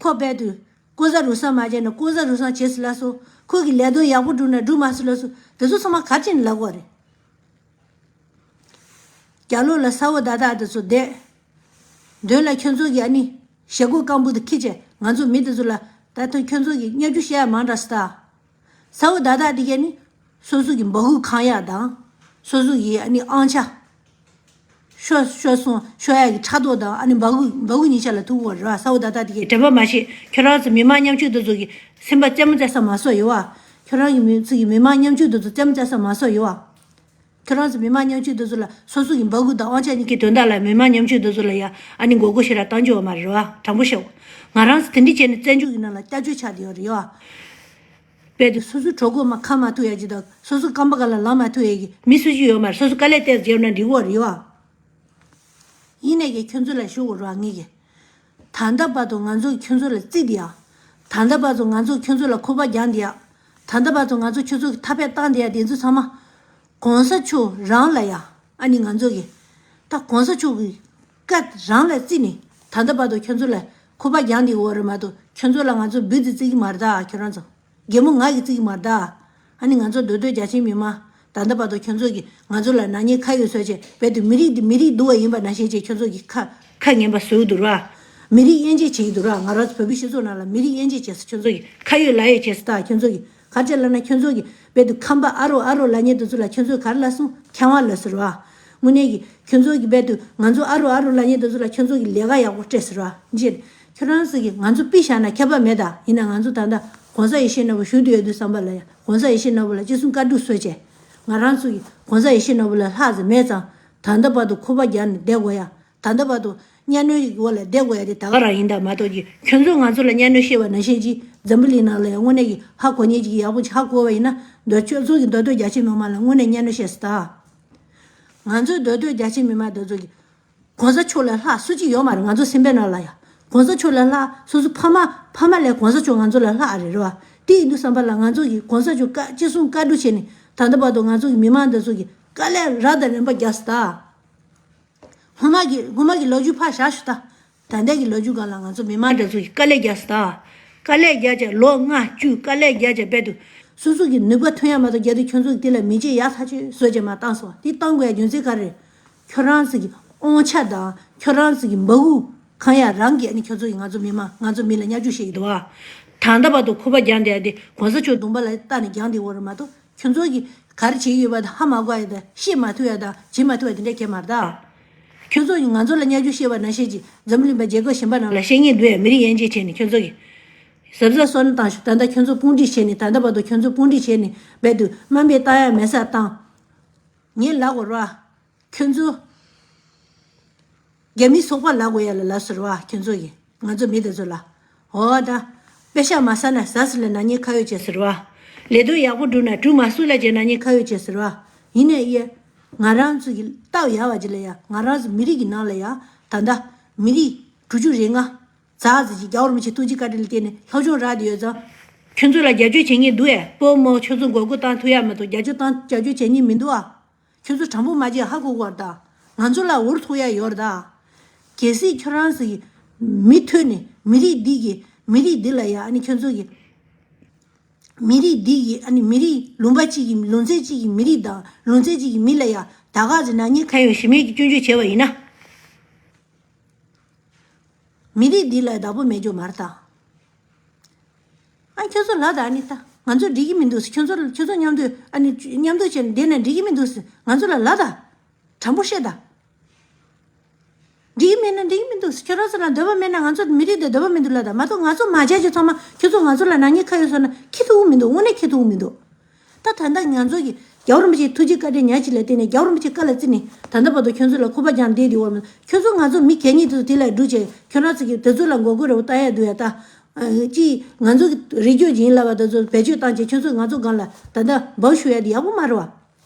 ཁོ་རྦད་དུ། ལྐོག་ཟ་རུལ་སུངས་མ་བྱས་ན་ལྐོག་ཟ་རུལ་སུངས་བྱེད་སྲིད་ལབ་སོང་། ཁོ་གི་ལས་དོན་ཡག་པོ་སྒྲུབ་ན་སྒྲུབ་མ་སྲིད་ལབ་སོང་། དེ་ཚོ་ཚང་མ་ག་རེ་བྱས་ནས་ལབ་དགོས་རེད། རྒྱ་ལོགས་ལ་ས་འོག་བརྡ་དག་དེ་ཚོ་བསྡད། མདུན་ལ་ཁྱོད་ཚོ་གིས་ཨ་ནི་ཞྭ་གོས་སྐམ་པོ་དེ་འཁྱེར་བྱས་ང་ཚོ་མི་དེ་ཚོ་ལ་ད་ཐེངས་ཁྱོད་ཚོ་གིས་བརྙས་བཅོས་བཤད་ཡ་མང་དྲགས་སོང་ད། ས་འོག་བརྡ་དག་དེ་གས་ནི་སོ་སོ་གི་འབག་གུ་གང་ཡག་དང་། སོ་སོ་གི་ཨ་ནི་ཨང་ཆ། ཤོ་ཤོ་སོང་ཤོ་ཡག་གི་ཕྲག་དོག་དང་ཨ་ནི་འབག་གུ་འབག་གུ་གཉིས་ཆ་ལ་ཐུག་གོ་རེད་བ། ས་འོག་བརྡ་དག་དེ་གས་དྲན་པ་མ་བརྗེད། ཁྱོད་རང་ཚོ་མི་མང་ཉམ་ཆུང་དེ་ཚོ་གི་སེམས་པ་རྩེད་མོ་རྩེ་ས་མ་སོ་ཡོད་བ། ཁྱོད་རང་གི་མི་ཚོ་གི་མི་མང་ཉམ་ཆུང་དེ་ཚོ་རྩེད་མོ་རྩེ་ས་མ་སོ་ཡོད་བ། ཁྱོད་རང་ཚོ་མི་མང་ཉམ་ཆུང་དེ་ཚོ་ལ་སོ་སོ་གི་འབག་གུ་དང་དབང་ཆ་གཉིས་ཀའི་དོན་དག་ལ་མི་མང་ཉམ་ཆུང་དེ་ཚོ་ལ་ཡ་ཨ་ནི་མགོ་སྐོར་ཞེ་དྲག་བཏང་རྒྱུ་ཡོད་མ་རེད་བ། དྲང་པོ་བཤད། ང་རང་ཚོ་དེ་འདྲ་བྱས་ནས་བཙན་བྱོལ་གྱི་ནང་ལ་སྐྱབས་བཅོལ་ཆགས་བསྡད་ཡོད་རེད་ཡ། དཔེ་དེ་སོ་སོའི་གྲོད་ཁོག་མར་ཁ་མ་ཐུག་ཡ་གཅིག་དང་སོ་སོ་རྐང་པ་སྒང་ལ་ལངས་མ་ཐུབ་ཡ་གི་མི་སུ་ཞིག་ཡོད་མ་རེད། སོ་སོ་དཀའ་ལས་གཏད་བརྗོད་ན་འགྲིག་གོ་རེད་ཡ། ཡིན་ནས་ཀྱི་ཁྱོད་ཚོ་ལ་ཞུ་དགོས་རེད་བ་ངེད་ཀྱི། ད་ལྟ་བར་དུ་ང་ཚོ་ཁྱོད་ཚོ་ལ་བརྩིས་དེ་ཡ། ད་ལྟ་བར་དུ་ང་ཚོ་ཁྱོད་ཚོ་ལ་ཁོ་པ་རྒྱག་དེ་ཡ། ད་ལྟ་བར་དུ་ང་ཚོ་ཁྱོད་ཚོ་གི་ཐ་དཔེ་བཏང་དེ་ཡ་དེ་ཚོ་ཚང་མ། གོང་ས་མཆོག་རང་ལ་ཡ་ཨ་ནི་ང་ཚོ་གི། ད་གོང་ས་མཆོག་གི་བཀའ་རང་ལ་བརྩིས་ནས་ད་ལྟ་བར་དུ་ཁྱོད་ཚོ་ལ་ཁོ་པ་རྒྱག་དེ་ཡོད་རེད་མ་གཏོགས་ཁྱོད་ཚོ་ལ་ང་ཚོ་འབུ་རྫི་བརྩི་གི་མ་རེད་ད་ཁྱོད་རང་ཚོ། རྒན་མོ་ང་གིས་བརྩི་གི་མ་རེད་ད། ཨ་ནི་ང་ཚོ་མདོ་སྟོད་རྒྱ་ཆེའི་མི་མང་ད་ལྟ་བར་དུ་ཁྱོད་ཚོ་གིས་ང་ཚོ་ལ་ནག་ཉེས་ཁ་ཡོད་བཟོས་བྱས་རྦད་དུ་མི་རིགས་འདི་མི་རིགས་སྡུག་པ་ཡིན་པ་ནང་བཞིན་བྱས་ཁྱོད་ཚོ་གིས་ཁ་ཁ་ངན་པ་བཟོ་གི་འདུག་ར། མི་རིགས་དབྱེ་འབྱེད་བྱེད་ཀྱི་འདུག་ར། ང་རང་ཚོ་བོད་པའི་སྤྱི་ཚོགས་ནང་ལ་མི་རིགས་དབྱེ་འབྱེད་བྱས་སོ་ཁྱོད་ཚོ་གིས་ཁ་ཡོད་ལག་ཡོད་བྱས་སོ་ད་ཁྱོད་ཚོ་གིས་ག་རེ་བྱས་ལབ་ན་ཁྱོད་ཚོ་གིས་རྦད་དུ་ཁམས་པ་ཨ་རོ་ཨ་རོ་ལབ་མཁན་དེ་ཚོ་ལ་ཁྱོད་ཚོས་ག་རེ་ལབ་སོང་ཁྱམས་པ་ལབ་ཟེར་བ། དངོས་གནས་ཀྱི་ཁྱོད་ཚོ་གིས་རྦད་དུ་ང་ཚོ་ཨ་རོ་ཨ་རོ་ལབ་མཁན་དེ་ཚོ་ལ་ཁྱོད་ཚོ་གིས་ལས་ཀ་ཡག་པོ་སྤྲད་ཟེར་བ་འདི། ཁྱོད་རང་ཚོ་གིས་ང་ཚོ་ཕུད་བཞག་ན་ཁྱད་པར་མེད་ད། ཡིན་ན་ང་ཚོ་ད་ལྟ་གོང་ས་ཡེ་ཤེས་ནོར་བུ་བཞུགས་བསྡད་ཡོད་དུས་ཙམ་པ་ལ་ཡ། གོང་ས་ཡེ་ཤེས་ནོར་བུ་ལ་ཅི་གསུང་བཀའ་སྒྲུབ་བཟོས་བྱས། ང་རང་ཚོ་གིས་གོང་ས་ཡེ་ཤེས་ནོར་བུ་ལ་ལྷག་ཙམ་མེད་ཙང་། ད་ལྟ་བར་དུ་ཁུ་བ་རྒྱག་ནས་བསྡད་དགོས་ཡ། ད་ལྟ་བར་དུ་གཉའ་གནོན་གྱི་འོག་ལ་བསྡད་དགོས་ཡ་དེ་ད་ག་རང་ཡིན་ད་མ་གཏོགས་ཀྱི། ཁྱོད་ཚོས་ང་ཚོ་ལ་གཉའ་གནོན་བཤད་པ་ནང་བཞིན་གྱི་འཛམ་བུ་གླིང་ནང་ལ་ཡང་དངོས་གནས་ཀྱི་ཧ་གོ་མཁན་ཅིག་ཡག་པོ་ཅིག་ཧ་གོ་བ་ཡིན་ན། འདི་ཁྱོད་ཚོ་གི་མདོ་སྟོད་རྒྱ་ཆེ་མི་མང་ལ་དངོས་གནས་གཉའ་གནོན་བཤད་སྲིད་ད། ང་ཚོའི་མདོ་སྟོད་རྒྱ་ཆེ་མི་མང་དེ་ཚོ་གི་གོང་ས་མཆོག་ལས་ལྷག་སུ་གཅིག་ཡོད་མ་རེད། ང་ཚོ་སེམས་པའི་ནང་ལ་ཡ། གོང་ས་མཆོག་ལས་ལྷག་སོ་སོ་ཕ་མ་ཕ་མ་ལས་གོང་ས་མཆོག་ང་ཚོ་ལས་ལྷག་རེད། རེད་བ། དེ་ཡིན་དུས་ཙམ་པ་ལ་ང་ཚོ་གི་གོང་ས་མཆོག་བཀའ་ཅི་གསུང་བཀའ་སྒྲུབ་བྱས་ནས། ད་ལྟ་བར་དུ་ང་ཚོ་གི་མི་མང་འདི་ཚོ་གི་དཀའ་ལས་རབ་དང་རིམ་པ་བརྒྱབ་སོང་ད། སྔོན་མ་གི་སྔོན་མ་གི་ལོ་རྒྱུས་ཕར་བཞག་ཞུ་ད། ད་ལྟ་གི་ལོ་རྒྱུས་སྒང་ལ་ང་ཚོ་མི་མང་འདི་ཚོ་གི་དཀའ་ལས་བརྒྱབ་སོང་ད། དཀའ་ལས་བརྒྱབ་བྱས་ལོ་ལྔ་བཅུ་དཀའ་ལས་བརྒྱབ་བྱས་རྦད་དེ། སོ་སོ་གི་ནུས་པ་ཐོན་ཡ་མ་གཏོགས་རྒྱ་དུ་ཁྱོད་ཚོ་གི་དེ་ལ་མི་བརྗེད་ཡག་ཐག་ཆོད་བཟོས་བྱས་མར་བཏང་སོང་། དེ་བཏང་དགོས་ཡ་རྒྱུ་མཚན་ག་རེ་རེད། ཁྱོད་རང་ཚོ་གི་དབང་ཆ་དང་ཁྱོད་རང་ཚོ་གི་མ་འོངས་གང་ཡ་རང་གིས་ཨ་ནི་ཁྱོད་ཚོ་གི་ང་ཚོ་མི་མང་ང་ཚོ་མི་ལ་བརྙས་བཅོས་བྱེད་ཀྱི་འདུག་བ། ད་ལྟ་བར་དུ་ཁུ་བ་རྒྱག་བསྡད་ཡ་དེ་གོང་ས་མཆོག་གདོང་པ་ལ་བལྟས་ནས་རྒྱག་བསྡད་ཡོད་རེད་མ་གཏོགས། ཁྱོད་ཚོ་གིས་ག་རེ་བྱེད་ཀྱི་ཡོད་པ་དང་ཧ་མ་གོ་ཡ་དང་ཤེས་མ་ཐུབ་ཡ་དང་བྱེད་མ་ཐུབ་ཡ་དེ་འདྲ་གང་ཡང་མ་རེད་ད། ཁྱོད་ཚོ་གིས་ང་ཚོ་ལ་བརྙས་བཅོས་བྱས་པ་ནང་བཞིན་གྱི་འཛམ་བུ་གླིང་པ་རྒྱལ་ཁབ་གཞན་པ་ནང་ལ་བཤད་མཁན་འདུག་ཡ། མི་རིགས་དབྱེ་འབྱེད་བྱས་ནས་ཁྱོད་ཚོ་གིས་གཟབ་གཟབ་སོ་ནས་བཏང་ཤོག་ད་ལྟ་ཁྱོད་ཚོ་དཔུང་སྒྲིག་བྱས་ནས། ད་ལྟ་བར་དུ་ཁྱོད་ཚོ་དཔུང་སྒྲིག་བྱས་ནས་རྦད་དེ་དམའ་འབེབས་བཏང་ཡ་མེད་ས་བཏང་། ངས་ལབ་དགོས་རེད་བ། ཁྱོད་ཚོ་རྒྱ་མིའི་ཚོགས་པ་ལབ་དགོས་ཡ་ལ་ལབ་ཟེར་བ། ཁྱོད་ཚོ་གིས་ང་ཚོ་མི་དེ་ཚོ་ལ། འོ་ད། པེ་ཤག་མ་ཟ་ན་ཟ་ཟེར་ལ་ནག་ཉེས་ཁ་ཡོད་བྱས་ཟེར་བ། ལས་དོན་ཡག་པོ་བསྒྲུབས་ན་སྒྲུབ་མ་ཚུགས་ལ་བྱས་ནག་ཉེས་ཁ་ཡོད་བྱས་ཟེར་བ། ཡིན་ནའི་ཡ། ང་རང་ཚོ་གི་སྟབས་ཡག་པ་ཅིག་ལ་ཡ། ང་རང་ཚོ་མི་རིགས་ཀྱི་ནང་ལ་ཡ། ད་ལྟ་མི་རིགས་དྲུག་ཅུ་རེ་ལྔ་ཙག་ཙིག་ཅིག་རྒྱལ་བ་རིན་པོ་ཆེ་ཐུགས་རྗེ་བཀའ་དྲིན་ལ་བརྟེན་ནས་སློབ་སྦྱོང་རག་བསྡད་ཡོད་ཙང་། ཁྱོད་ཚོ་ལ་རྒྱབ་སྐྱོར་བྱེད་མཁན་འདུག་ཨེ། སྤོ་མོ་ཁྱོད་ཚོ་མགོ་སྐོར་བཏང་ཐུབ་ཡ་མ་གཏོགས་རྒྱབ་སྐྱོར་བཏང་རྒྱབ་སྐྱོར་བྱེད་མཁན་མི་འདུག་ཨ། ཁྱོད་ཚོ་དྲང་པོ་མ་བྱས་ཧ་གོ་གི་ཡོད་རེད་ད། ང་ཚོ་ལ་འུར་ཐུག་ཡ་ཡོད་རེད་ད། གལ་སྲིད་ཁྱོད་རང་ཚོ་གིས་མུ་མཐུད་ནས་མི་རིགས་འདི་གི་མི་རིགས་འདི་ལ་ཡ། ཨ་ནི་ཁྱོད་ཚོ་གི་མི་རིགས་འདི་གི་ཨ་ནི་མི་རིགས་ལུང་པ་གཅིག་གི་ལུང་ཚན་གཅིག་གི་མི་རིགས་དང་ལུང་ཚན་གཅིག་གི་མི་ལ་ཡ་ད་ག་ཚོད་ནག་ཉེས་ཁ་ཡོད་ཞི་མེད་ཀྱི་སྐྱོན་བརྗོད་བྱས་པ་ཡིན་ན། མི་རིགས་འདི་ལ་བདག་པོ་མེད་རྒྱུ་མ་རེད་ད། ཨ་ཁྱོད་ཚོ་ལབ་ད། ཨ་ནི་ད་ང་ཚོ་འགྲིག་གི་མི་འདུག་ཟེར། ཁྱོད་ཚོ་ཁྱོད་ཚོ་མཉམ་དུ་ཨ་ནི་མཉམ་དུ་བྱས་ནས་བསྡད་ན་འགྲིག་གི་མི་འདུག་ཟེར། ང་ཚོ་ལ་ལབ་ད། དྲང་པོ་བཤད་ད། འགྲིག་གི་མེད་ན་འགྲིག་གི་མི་འདུག་ཟེར། ཁྱོད་རང་ཚོ་ལ་འདོད་པ་མེད་ན། ང་ཚོ་མི་རིགས་དེ་འདོད་པ་མི་འདུག་ལབ་ད་མ་གཏོགས། ང་ཚོ་མ་བྱས་རྗེས་ཚང་མ་ཁྱོད་ཚོ་ང་ཚོ་ལ་ནག་ཉེས་ཁ་ཡོད་ཟེར་ན་ཁྱེད་ཐུབ་ཀྱི་མི་འདུག་དངོས་གནས་ཁྱེད་ཐུབ་ཀྱི་མི་འདུག་ད་ད་ལྟ་ང་ཚོ་གིས་རྒྱལ་བ་རིན་པོ་ཆེའི་ཐུགས་རྗེ་བཀའ་དྲིན་ཉག་གཅིག་ལ་བརྟེན་ནས། རྒྱལ་བ་རིན་པོ་ཆེའི་བཀའ་ལ་བརྩི་ནས་ད་ལྟ་བར་དུ་ཁྱོད་ཚོ་ལ་ཁུ་བ་རྒྱག་བསྡད་ཡོད་པ་མིན། ཁྱོད་ཚོ་ང་ཚོ་མི་གད་སྙིགས་དེ་ཚོ་དེ་ལ་སྒྲུག་བྱས། ཁྱོད་རང་ཚོ་གིས་དེ་ཚོ་ལ་མགོ་སྐོར་རེ་བོ་བཏང་ཡ་འདུག་ཡ། ད་ཅིག་ང་ཚོ་གི་རིགས་རྒྱུད་ཡིན་ལབ་པ་དེ་ཚོ་བེད་སྤྱོད་བཏང་བྱས། ཁྱོད་ཚོ་ང་ཚོ་སྒང་ལ་ད་ལྟ་འབབ་ཞུ་ཡ་དེ་ཡག་པོ་མ་རེད་བ།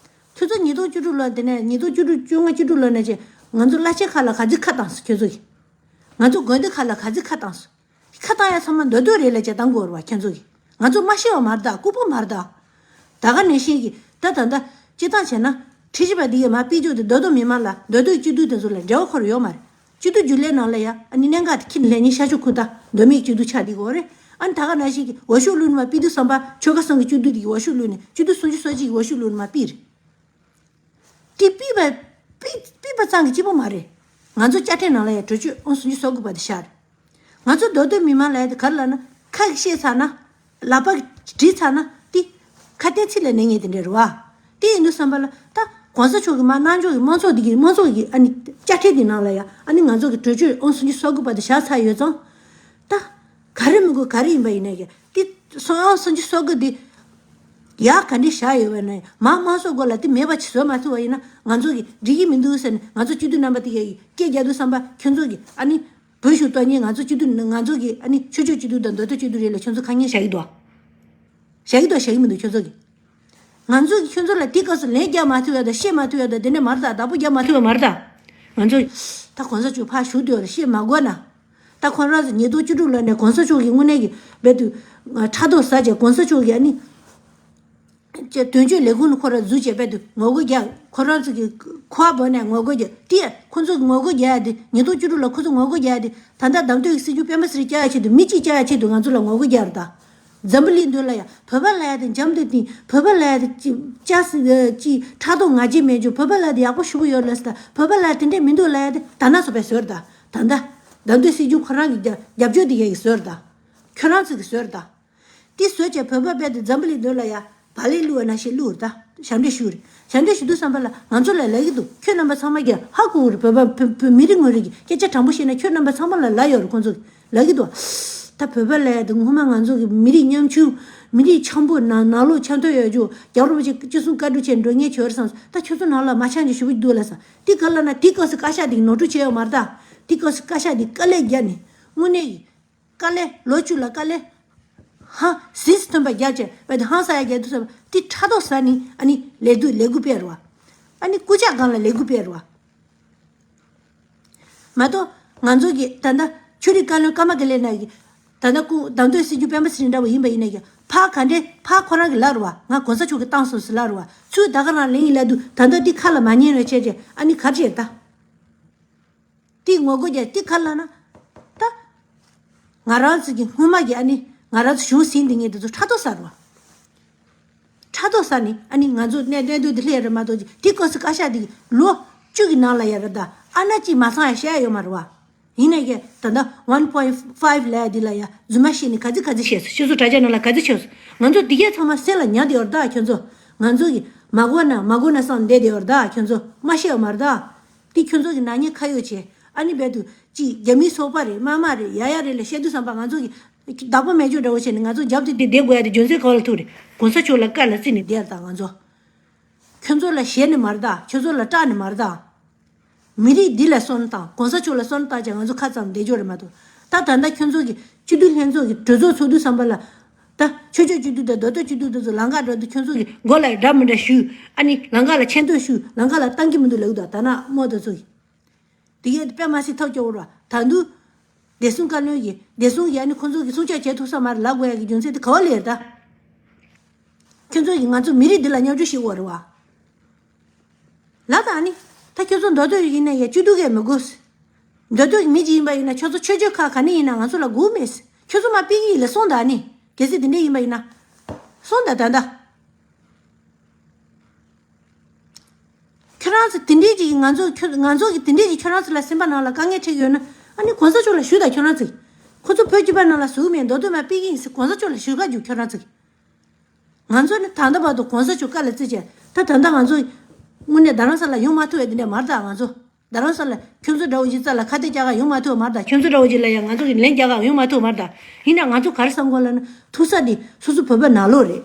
ཁྱོད་ཚོ་ཉིས་སྟོང་བཅུ་དྲུག་ལོ་དེ་ནས་ཉིས་སྟོང་བཅུ་དྲུག་བཅོ་ལྔ་བཅུ་དྲུག་ལོ་ནས་བྱས་ང་ཚོ་བླ་ཆེན་ཁག་ལ་ག་ཚོད་ཁ་བཏང་སོང་ཁྱོད་ཚོ་གིས། ང་ཚོ་དགོན་སྡེ་ཁག་ལ་ག་ཚོད་ཁ་བཏང་སོང་། ཁ་བཏང་ཡ་ཚང་མ་མདོ་སྟོད་རེད་ལབ་བྱས་བཏང་དགོས་རེད་བ། ཁྱོད་ཚོ་གིས་ང་ཚོ་མ་ཤི་བ་མ་རེད་ད། ལྐུགས་པ་མ་རེད་ད། ད་ག་ནང་བཞིན་གྱི་ད་ད་ད་སྤྱིར་བཏང་བྱས་ན་ཁྲི་ཆེན་པ་འདི་གིས་མར་དཔེ་བརྗོད་དེ་མདོ་སྟོད་མི་མང་ལ། མདོ་སྟོད་སྐྱིད་སྡུག་དེ་ཚོ་ལ་འབྲེལ་བ་ཁོ་རང་ཡོད་མ་རེད། སྐྱིད་སྡུག་རྒྱུན་ལས་ནང་ལ་ཡ། ཨ་ནི་གནད་འགག་དེ་ཁྱེར་ནས་ལེན་མཁན་ཤར་ཕྱོགས་ཁུལ་ད་མདོ་སྨད་སྐྱིད་སྡུག་ཆགས་བསྡད་ཀྱི་ཡོད་རེད། ཨ་ནི་ད་ག་ནང་བཞིན་གྱི་འོས་ཤོག་བླུགས་ནས་མར་ཕུད་དུས་ཙམ་པ་ཆོལ་ཁ་གསུམ་གྱི་སྐྱིད་སྡུག་དེ་གི་འོས་ཤོག་བླུགས་ནས། སྐྱིད་སྡུག་སུམ་ཅུ་སོ་གཅིག་གི་འོས་ཤོག་བླུགས་ནས་མར་ཕུད་རེད། དེ་ཕུད་པ་ཕུད་ཕུད་པ་ཙམ་གྱིས་སྐྱིད་པོ་མ་རེད། ང་ཚོ་དཔྱ་ཁྲལ་ནང་ལ་ཡ་གྲོས་ཆོད་ཨང་སུམ་ཅུ་སོ་དགུ་པ་དེ་བཞག་རེད། ང་ཚོ་མདོ་སྟོད་མི་མང་ལ་ཡ་དེ་ག་རེ་ལབ་ན། ཁ་གིས་བཤད་ཚར་ན། ལག་པ་གིས་བྲིས་ཚར་ན་དེ་ཁ་གཏད་ཚིག་ལ་གནས་ངེས་དེ་འདྲ་རེད་བ། དེ་ཡིན་དུས་ཙམ་པ་ལ་ད་གོང་ས་མཆོག་གིས་མར་གནང་ཕྱོགས་ཀྱི་མང་ཚོགས་དེ་གི་མང་ཚོགས་ཀྱི་ཨ་ནི་དཔྱ་ཁྲལ་དེ་ནང་ལ་ཡ། ཨ་ནི་ང་ཚོ་གི་གྲོས་ཆོད་ཨང་སུམ་ཅུ་སོ་དགུ་པ་དེ་བཞག་ཚར་ཡོད་ཙང་། ད་ག་རེ་མི་དགོས་ག་རེ་ཡིན་པ་ཡིན་ནའི་ཀྱང་དེ་སོང་ཨང་སུམ་ཅུ་སོ་དགུ་དེ་ཡག་ག་འདྲས་བཞག་ཡོད་པ་ན་ཡང་། མར་དམངས་གཙོ་སྐོར་ལ་དེ་མེད་པ་ཅིག་བཟོ་མ་ཐུབ་པ་ཡིན་ན། ང་ཚོ་གི་འགྲིག་གི་མི་འདུག་ཟེར་ནས་ང་ཚོ་སྐྱིད་སྡུག་རྣམ་པ་དེ་གའི་སྐད་རྒྱག་དུས་ཙམ་པ་ཁྱོད་ཚོ་གི་ཨ་ནི་བོད་གཞུང་གཏོར་མཁན། ང་ཚོ་སྐྱིད་སྡུག་ང་ཚོ་གི་ཨ་ནི་ཆོས་ཕྱོགས་སྐྱིད་སྡུག་དང་མདོ་སྟོད་སྐྱིད་སྡུག་རེད་ལབ་ཁྱོད་ཚོ་ཁ་ངན་བཞག་གི་འདུག་བཞག་གི་འདུག་བཞག་གི་མི་འདུག་ཁྱོད་ཚོ་གི། ང་ཚོ་གི་ཁྱོད་ཚོ་ལ་དེ་སྐབས་སུ་ལན་རྒྱག་མ་ཐུབ་ཡ་དང་། བཤད་མ་ཐུབ་ཡ་དང་། དེ་འདྲ་མ་རེད་ད། བདག་པོ་རྒྱག་མ་ཐུབ་ཡ་མ་རེད་ད། ང་ཚོ་ད་གོང་ས་མཆོག་ཕར་བཞུགས་དུས་ལ་བཤད་མ་དགོས་ན། ད་ཁོ་རང་ཚོ་ཉིས་སྟོང་བཅུ་དྲུག་ལོ་ནས་གོང་ས་མཆོག་གིས་དངོས་གནས་ཀྱི་རྦད་དེ་ཕྲག་དོག་ཟ་བྱས། གོང་ས་མཆོག་གིས་ཨ་ནི་དོན་གཅོད་ལས་ཁུངས་ནས་ཁོ་རང་འཛུལ་བྱས་རྦད་དེ་ངོ་རྒོལ་རྒྱག་ཁོ་རང་ཚོ་གི་ཁོ་བ་བོ་ནས་ངོ་རྒོལ་རྒྱག་དེ་ཁོ་ཚོ་གི་ངོ་རྒོལ་རྒྱག་ཡ་དེ། ཉིས་སྟོང་བཅུ་དྲུག་ལ་ཁོ་ཚོ་ངོ་རྒོལ་རྒྱག་ཡ་དེ། ད་ལྟ་བདམས་ཐོན་གྱི་སྲིད་སྐྱོང་སྤེན་པ་ཚེ་རིང་བསྐྱལ་ཡ་ཆེད་དུ། མི་གཅིག་བསྐྱལ་ཡ་ཆེད་དུ་ང་ཚོ་ལ་ངོ་རྒོལ་རྒྱག་རེད་ད། འཛམ་བུ་གླིང་མདུན་ལ་ཡ། བོད་པ་ལབ་ཡ་དེ་འཇམ་དུ་བསྟེན། བོད་པ་ལབ་ཡ་དེ་ཅི་ཅི་ཕྲག་དོག་ང་རྒྱལ་མེད་རྒྱུ། བོད་པ་ལབ་ཡ་དེ་ཡག་པོ་ཞེ་པོ་ཡོད་ལབ་སོང་ད། བོད་པ་ལབ་ཡ་དེ་འདྲས་མི་འདུག་ལབ་ཡ་དེ་ད་ནང་སོ་པས་བཟོས་རེད་ད། ད་ལྟ་བདམས་ཐོན་སྲིད་སྐྱོང་ཁོ་རང་གི་རྒྱབ་རྒྱབ་སྐྱོར་དེ་གས་ཀྱིས་བཟོས་རེད་ད། ཁྱོད་རང་ཚོ་གིས་བཟོས་རེད་ད། དེ་བཟོས་བྱས་བོད་པ་རྦད་དེ་འཛམ་བུ་གླིང་མདུན་ལ་ཡ་བག་ལེབ་བླུགས་པ་ནང་བཞིན་བླུགས་རེད་ད། ཞབས་འདྲེན་ཞུ་རེད། ཞབས་འདྲེན་ཞུ་དུས་ཙམ་པ་ལ་ང་ཚོ་ལ་ལབ་ཀྱི་འདུག་ཁྱོད་རྣམ་པ་ཚང་མ་གིས་ཧ་གོ་གི་རེད། བོད་པ་བོད་བོད་མི་རིགས་ངོས་རིགས་ཀྱི་སྐད་ཆ་དྲང་པོ་བཤད་ན་ཁྱོད་རྣམ་པ་ཚང་མ་ལ་ལབ་ཡོད་རེད། ཁོང་ཚོ་ལབ་ཀྱི་འདུག་ད་བོད་པ་ལབ་ཡ་དེ་སྔོན་མ་ང་ཚོ་གི་མི་རིགས་ཉམ་ཆུང་མི་རིགས་འཆམ་པོ་ནང་ནང་ལོགས་འཆམ་མཐུན་ཡོད་རྒྱུ་རྒྱལ་བ་རིན་པོ་ཆེ་སྐུ་གསུང་བཀའ་སྒྲུབ་བྱས་འགྲོ་ངེས་བྱོས་རེད་བསམ། ད་ཁྱོད་ཚོ་ནང་ལ་མ་འཆམ་གྱི་ཞུ་གི་འདུག་ལབ་ས། དེ་ག་ལབ་ན་དེ་སྐབས་སུ་བཀའ་ཤག་དེ་ནོར་འཁྲུལ་བྱས་ཡོད་མ་རེད་ད། དེ་སྐབས་སུ་བཀའ་ཤག་དེ་དཀའ་ལས་བརྒྱབ་ནས་དངོས་གནས་ཀྱི་དཀའ་ལས་ལོ་བཅུ་ལ་དཀའ་ལས་ཧང་ཟིན་སི་ཐོན་པ་རྒྱབ་བྱས་བས་དེ་ཧང་སང་ཡ་རྒྱག་དུས་ཙམ་པ་དེ་ཕྲག་དོག་ཟ་ནི་ཨ་ནི་ལས་དུ་ལས་འགུལ་སྤེལ་རུ་བ། ཨ་ནི་རྐུབ་ཀྱག་སྒང་ལ་ལས་འགུལ་སྤེལ་རུ་བ། མ་གཏོགས་ང་ཚོ་གི་ད་ལྟ་ཆོས་རིག་བཀའ་བློན་ཀརྨ་དགེ་ལེགས་ན་གི་ད་ལྟ་སྐུ་བདམས་ཐོན་སྲིད་སྐྱོང་སྤེན་པ་ཚེ་རིང་འདྲ་བོ་ཡིན་པ་ཡིན་ན་ཡང་ཕ་ག་འདྲེ་ཕ་ཁོ་རང་གི་ལབ་རུ་བ། ང་གོང་ས་མཆོག་གི་བཏང་སོང་ཟེར་ལབ་རུ་བ། ཚུར་ད་ག་རང་ལེན་ཡིན་ལབ་དུས་ད་ལྟ་འདི་ཁ་ལ་མ་ཉན་རེ་བྱས་རྗེས་ཨ་ནི་ག་རེ་བྱས་ད། དེ་ངོ་རྒོལ་རྒྱག་དེ་ག་ལབ་ན། ད། ང་རང་ཚོ་གི་སྔོན་མ་གི་ཨ་ནི་ང་རང་ཚོ་གཞུང་ཟིན་དེ་ངས་དེ་ཚོ་ཕྲག་དོག་ཟ་རུ་བ། ཕྲག་དོག་ཟ་ནི་ཨ་ནི་ང་ཚོ་གནས་གནས་སྡོད་དེ་སླེབས་རེད་མ་གཏོགས་དེ་སྐབས་སུ་བཀའ་ཤག་དེ་ལོ་བཅུ་གི་ནང་ལ་ཡ་རེད་ད། ཨ་ན་གཅིག་མ་ཚང་ཡ་བཤད་ཡ་ཡོད་མ་རེད་བ། ཡིན་ན་ཡ་ད་ལྟ་one point five ལབ་ཡ་དེ་ལ་ཡ་རྫུན་མ་བཤད་ནི་ག་ཚི་ག་ཚི་བཤད་སོང་། ཁྱོད་ཚོ་དྲ་རྒྱ་ནང་ལ་ག་ཚི་བྱས་སོང་། ང་ཚོ་དེ་གས་ཚང་མ་སེམས་ལ་ཉར་དེ་ཡོད་རེད་ད་ཁྱོད་ཚོ། ང་ཚོ་གི་མ་གོ་ན་མ་གོ་ན་བསམ་བསྡད་དེ་ཡོད་རེད་ད་ཁྱོད་ཚོ་མ་ཤེས་ཡོད་མ་རེད་ད། དེ་ཁྱོད་ཚོ་གི་ནག་ཉེས་ཁ་ཡོད་བྱས་ཨ་ནི་རྦད་དུ་ཅིག་རྒྱ་མིའི་ཚོགས་པ་རེད་དམག་དམག་རེད་ཡ་ཡ་རེད་ལ་བཤད་དུས་ཙམ་པ་ང་ཚོ་གི་བདག་པོ་མེད་ཅོག་འདྲ་བོ་བྱས་ནས་ང་ཚོ་རྒྱབ་དེ་དེ་བསྡད་དགོས་ཡ་དེ་རྒྱུ་མཚན་ག་བ་ལ་ཐུག་རེད། གོང་ས་མཆོག་ལ་བཀའ་ལ་བརྩིས་ནས་བསྡད་ཡ་དང་ང་ཚོ་ཁྱོད་ཚོ་ལ་ཞེད་ནས་མ་རེད་ད། ཁྱོད་ཚོ་ལ་སྐྲག་ནས་མ་རེད་ད། མི་རིགས་འདི་ལ་སོན་བཏང་གོང་ས་མཆོག་ལ་སོན་བཏང་ཅག་ང་ཚོ་ཁ་ཙམ་བསྡད་ཅོག་རེད་མ་གཏོགས། ད་ད་ལྟ་ཁྱོད་ཚོ་གི་སྤྱི་འཐུས་ལྷན་ཚོགས་ཀྱི་གྲོས་ཚོགས་ཚོགས་དུས་ཙམ་པ་ལ། ད་ཆོས་ཕྱོགས་སྤྱི་འཐུས་དང་མདོ་སྟོད་སྤྱི་འཐུས་དེ་ཚོ་ལམ་ཁ་འགྲོ་དུས་ཁྱོད་ཚོ་གི་མགོ་ལ་འདྲ་མི་འདྲ་ཞུས་ཨ་ནི་ལམ་ཁ་ལ་ཆེ་འདོད་ཞུས་ལམ་ཁ་ལ་བཏང་གི་མི་འདུག་ལབ་གི་འདུག་ད་ན་རྨོ་དེ་ཚོ་གི་དེ་གས་དཔེ་མ་སྲིད་ཐབས་སྐྱོ་བོ་ར། ད་དུང་བདེ་སྲུང་བཀའ་བློན་གྱིས་བདེ་སྲུང་གིས་ཨ་ནི་ཁོང་ཚོ་གི་སྲུང་སྐྱོབ་བྱེད་ཐུབ་ས་མ་རེད་ལབ་དགོས་ཡ་གི་རྒྱུ་མཚན་དེ་ག་བ་ལས་རེད་ད། ཁྱོད་ཚོ་གི་ང་ཚོ་མི་རིགས་འདི་ལ་བརྙས་བཅོས་ཞིག་དགོས་རེད་བ། ལ་ད་ནི། ད་ཁྱོད་ཚོ་མདོ་སྟོད་ཡིན་ན་ཡ་སྤྱི་འཐུས་གས་མི་དགོས། མདོ་སྟོད་ཀྱི་མི་གཅིག་ཡིན་པ་ཡིན་ན་ཁྱོད་ཚོ་ཆོས་སྤྱོད་ཁག་ག་ནས་ཡིན་ན་ང་ཚོ་ལ་དགོས་མེད། ཁྱོད་ཚོ་མ་པིག་ཡིན་ལ་སོང་ད་ནི། གལ་སྲིད་དེ་འདྲས་ཡིན་པ་ཡིན་ན། སོང་ད་ད་ད། ཁྱོད་རང་ཚོ་དེ་འདྲས་ཀྱིས་ང་ཚོ་ཁྱོད་ང་ཚོ་གི་དེ་འདྲས་ཀྱིས་ཁྱོད་རང་ཚོ་ལ་སེམས་པ་ནང་ལ་དཀའ་ངལ་འཕྲད་ཡོད་ན་ཨ་ནི་གོང་ས་མཆོག་ལ་ཞུ་ད་ཁྱོད་རང་ཚོ། ཁོ་ཚོ་བོད་སྤྱི་པ་ནང་ལ་ཟུག་མེད་མདོ་སྟོད་མ་པིག་ཡིན་ཟེར་གོང་ས་མཆོག་ལ་ཞུ་ག་རྒྱུ་ཁྱོད་རང་ཚོ། ང་ཚོ་ནི་ད་ལྟ་བར་དུ་གོང་ས་མཆོག་བཀའ་ལ་བརྩི་བྱས་ད་ད་ལྟ་ང་ཚོ་དངོས་གནས་རྡ་རམ་ས་ལ་ཡོང་མ་ཐུབ་པའི་དེ་འདྲ་མ་རེད་ད། ང་ཚོ་རྡ་རམ་ས་ལ་ཁྱོད་ཚོ་འདྲ་བོ་ཅིག་རྩ་ལ་ཁ་གཏད་རྒྱག་ག་ཡོང་མ་ཐུབ་པ་མ་རེད་ད། ཁྱོད་ཚོ་འདྲ་བོ་ཅིག་ལ་ཡང་ང་ཚོ་གི་ལན་རྒྱག་ག་ཡོང་མ་ཐུབ་པ་མ་རེད་ད། ཡིན་ན་ང་ཚོ་ག་རེ་བསམ་གོ་ལབ་ན་ཐུག་ས་འདི་སོ་སོ་བོད་པ་ནང་ལོགས་རེད།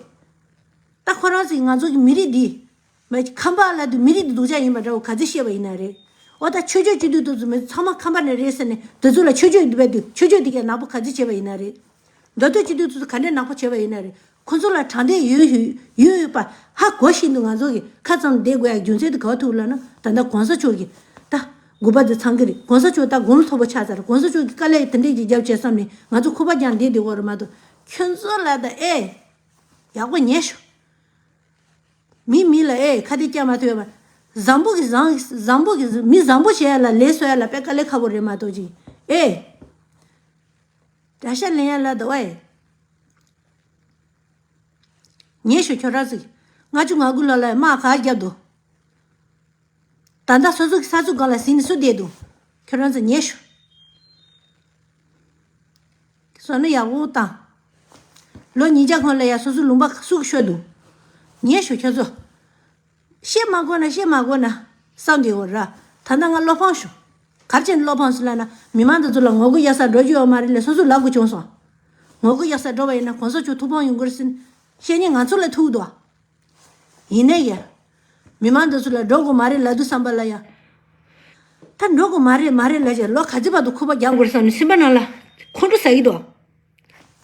ད་ཁོ་རང་ཚོས་ང་ཚོ་གི་མི་རིགས་འདི་མ་ཁམས་པ་ལབ་དུས་མི་རིགས་འདི་སྡུག་ཅག་ཡིན་པ་འདྲ་བོ་ག་ཚོད་བཤད་པ་ཡིན་ན་རེད། འོ་ད་ཆོས་ཕྱོགས་སྤྱི་འཐུས་དེ་ཚོ་མི་ཚང་མ་ཁམས་པ་ནས་རེད་ཟེར་ནས་དེ་ཚོ་ལ་ཆོས་ཕྱོགས་འདི་བས་དུས་ཆོས་ཕྱོགས་འདི་གས་ནག་པོ་ག་ཚོད་བྱས་པ་ཡིན་ན་རེད། མདོ་སྟོད་སྤྱི་འཐུས་ཚོ་ག་འདྲས་ནག་པོ་བྱས་པ་ཡིན་ན་རེད། ཁོ་ཚོ་ལ་དྲང་བདེན་ཡོད་ཡོད་ཡོད་ཡོད་པ་ཧ་གོ་བཞིན་དུ་ང་ཚོ་གི་ཁ་ཙམ་བསྡད་དགོས་ཡ་རྒྱུ་མཚན་དེ་ག་བ་ཐུག་ལབ་ན་ད་ལྟ་གོང་ས་མཆོག་གི་ད་དགོངས་པ་དེ་ཚང་གི་རེད། གོང་ས་མཆོག་ད་དགུང་ལོ་མཐོ་པོ་ཆགས་ཚར། གོང་ས་མཆོག་གི་དཀའ་ལས་དེ་འདྲས་ཀྱི་རྒྱབ་བྱས་བསམ་ནས་ང་ཚོ་ཁོག་པ་རྒྱང་བསྡད་བསྡད་དགོས་རེད་མ་གཏོགས་ཁྱོད་ཚོ་ལ་ད་ཨེ་ཡག་པོ་ཉན་ཤོག་མི་མི་ལ་ཨེ་ཁ་གཏད་བཅག་མ་ཐུབ་ཡ་བ། བཟང་པོ་གི་བཟང་བཟང་པོ་གི་མི་བཟང་པོ་བྱས་ཡ་ལ་ལས་བཟོ་ཡ་ལ་དཔེ་དཀའ་ལས་ཁག་པོ་རེད་མ་གཏོགས་ཅིག་ཨེ། དགྲ་ཤ་ལེན་ཡ་ལ་ད་ཨེ། ཉན་ཤོག་ཁྱོད་རང་ཚོ། ལྔ་བཅུ་ང་དགུ་ལོ་ལ་དམག་ག་རྒྱབ་འདུག་ད་ལྟ་སོ་སོ་གི་ས་ཚུགས་སྒང་ལ་ཟིན་ནས་སུ་བསྡད་འདུག་ཁྱོད་རང་ཚོ་ཉན་ཤོག་བསམ་བློ་ཡག་པོ་བཏང་། ལོ་ཉིས་བརྒྱ་གོང་ལ་ཡ་སོ་སོ་ལུང་པ་སུ་གིས་ཤོར་འདུག་ཉན་ཤོག་ཁྱོད་ཚོ། བཤད་མ་དགོས་ན་བཤད་མ་དགོས་ན་བསམ་བསྡད་ཡོད་ར། ད་ལྟ་ང་བློ་ཕམ་བྱུང་། ག་རེ་བྱས་ནས་བློ་ཕམ་སོང་ལབ་ན་མི་མང་དེ་ཚོ་ལ་ངོ་རྒོལ་རྒྱག་ས་འགྲོ་རྒྱུ་ཡོད་མ་རེད་ལབ་སོ་སོ་ལབ་དགོས་བྱུང་སོང་། ངོ་རྒོལ་རྒྱག་ས་འགྲོ་བ་ཡིན་ན་གོང་ས་མཆོག་ཐུགས་ཕམ་ཡོང་གི་རེད་ཟེར་ནས་བཤད་ཉེས་ང་ཚོ་ལ་ཐུག་འདུག་ཡིན་ནའི་ཡ། མི་མང་འདི་ཚོ་ལ་འགྲོ་དགོས་མ་རེད་ལབ་དུས་ཙམ་པ་ལ་ཡ། ད་འགྲོ་དགོས་མ་རེད་མ་རེད་ལབ་བྱས་ལོ་ག་ཚོད་བར་དུ་ཁོག་པ་རྒྱག་དགོས་རེད་བསམ་ནས་སེམས་པ་ནང་ལ་ཁོང་ཁྲོ་ཟ་གི་འདུག་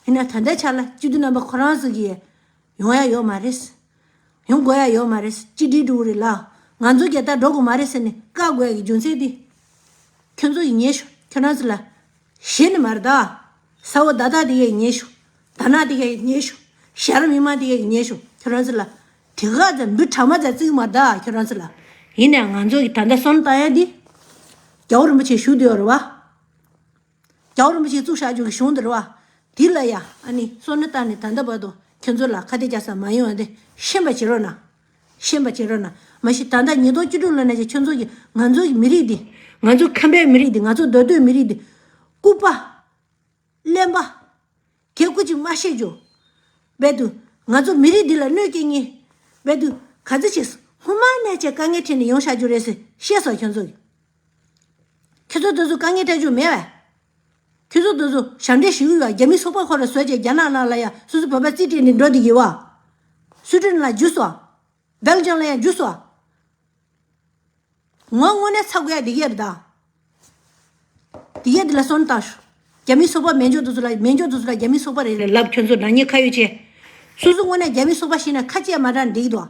ཡིན་ན་ད་ལྟའི་ཆ་ལ་སྤྱི་འཐུས་རྣམ་པ་ཁོ་རང་ཚོ་གིས་ཡོང་ཡ་ཡོད་མ་རེད། ཡོང་དགོས་ཡ་ཡོད་མ་རེད། གཅིག་སྒྲིལ་འགྲོ་གི་རེད་ལ། ང་ཚོ་རྒྱལ་དར་འགྲོ་དགོས་མ་རེད་ཟེར་ནས་བཀག་དགོས་ཡ་གི་རྒྱུ་མཚན་དེ། ཁྱོད་ཚོ་ཡིན་ཉེས་ཤོག་ཁྱོད་རང་ཚོ་ལ། ཞེད་ནི་མ་རེད་ད། ས་འོག་ད་ད་དེ་གས་ཉེས་ཤོག་ད་ན་དེ་གས་ཉེས་ཤོག་ཞར་མི་མང་དེ་གས་ཉེས་ཤོག་ཁྱོད་རང་ཚོ་ལ། དེ་ག་ཙམ་འབུ་ཕྲ་མ་ཙམ་བརྩི་གི་མ་རེད་ད་ཁྱོད་རང་ཚོ་ལ། ཡིན་ནའང་ང་ཚོ་གི་ད་ལྟ་སོན་བཏང་ཡ་འདི། རྒྱལ་བ་རིན་པོ་ཆེ་བཞུགས་བསྡད་ཡོད་རེད་བ། རྒྱལ་བ་རིན་པོ་ཆེ་བཙུགས་བཞག་རྒྱུ་གི་གཞུང་འདི་རེད་བ། དེ་ལ་ཡ་ཨ་ནི་སོན་ནི་བཏང་ནས་ད་ལྟ་བར་དུ་ཁྱོད་ཚོ་ལ་ཁ་གཏད་རྒྱག་ས་མ་ཡོང་བ་དེ་ཤེས་པ་བྱེད་རོགས་གནང་། ཤེས་པ་བྱེད་རོགས་གནང་། མ་གཞི་ད་ལྟ་ཉིས་སྟོང་བཅུ་དྲུག་ལོ་ན་ཅིག་ཁྱོད་ཚོ་གི་ང་ཚོ་གི་མི་རིགས་འདི། ང་ཚོ་ཁམས་པའི་མི་རིགས་འདི་ང་ཚོ་མདོ་སྟོད་མི་རིགས་འདི། ལྐུགས་པ། གླེན་པ། གད་སྐུ་ཅིག་མ་བཤད་རྒྱུ། རྦད་དུ་ང་ཚོ་མི་རིགས་འདི་ལ་གནོད་སྐྱེལ་མཁན། རྦད་དུ་ ག་ཚོད་བྱས་སོང་། སྔོན་མ་ནས་ཀྱི་དཀའ་ངལ་འཕྲད་ནས་ཡོང་བཞག་རྒྱུ་རེད་ཟེར་བཤད་སོང་ཁྱོད་ཚོ་གིས། ཁྱོད་ཚོ་དེ་ཚོ་དཀའ་ངལ་འཕྲད་རྒྱུ་མེད་བས། ཁྱོད་ཚོ་དེ་ཚོ་ཞབས་འདྲེན་ཞུ་གི་ཡོད། རྒྱ་མི་ཚོགས་པ་ཁོ་ར་བཟོས་བྱས་རྒྱ་ནག་ནང་ལ་ཡ་སོ་སོ་བོད་པ་རྩིས་སྤྲད་ནས་འགྲོ་བསྡད་ཀྱི་ཡོད། སུའི་ཌེན་ལ་འཇུས་སོང་། སྦེལ་ཇམ་ལ་ཡང་འཇུས་སོང་། ངོ་དངོས་གནས་ཚ་དགོས་ཡ་འདི་གས་རེད་ད། འདི་གས་འདི་ལ་སོན་བཏང་ཤོག་རྒྱ་མི་ཚོགས་པ་མེད་འཇོག་དེ་ཚོ་ལ་མེད་འཇོག་དེ་ཚོ་ལ་རྒྱ་མི་ཚོགས་པ་རེད་ལབ། ཁྱོད་ཚོ་ནག་ཉེས་ཁ་ཡོད་ཆེ། སོ་སོ་དངོས་གནས་རྒྱ་མི་ཚོགས་པ་ཞིག་ན་ཁ་གཅིག་མ་དྲང་འགྲིག་འདུག་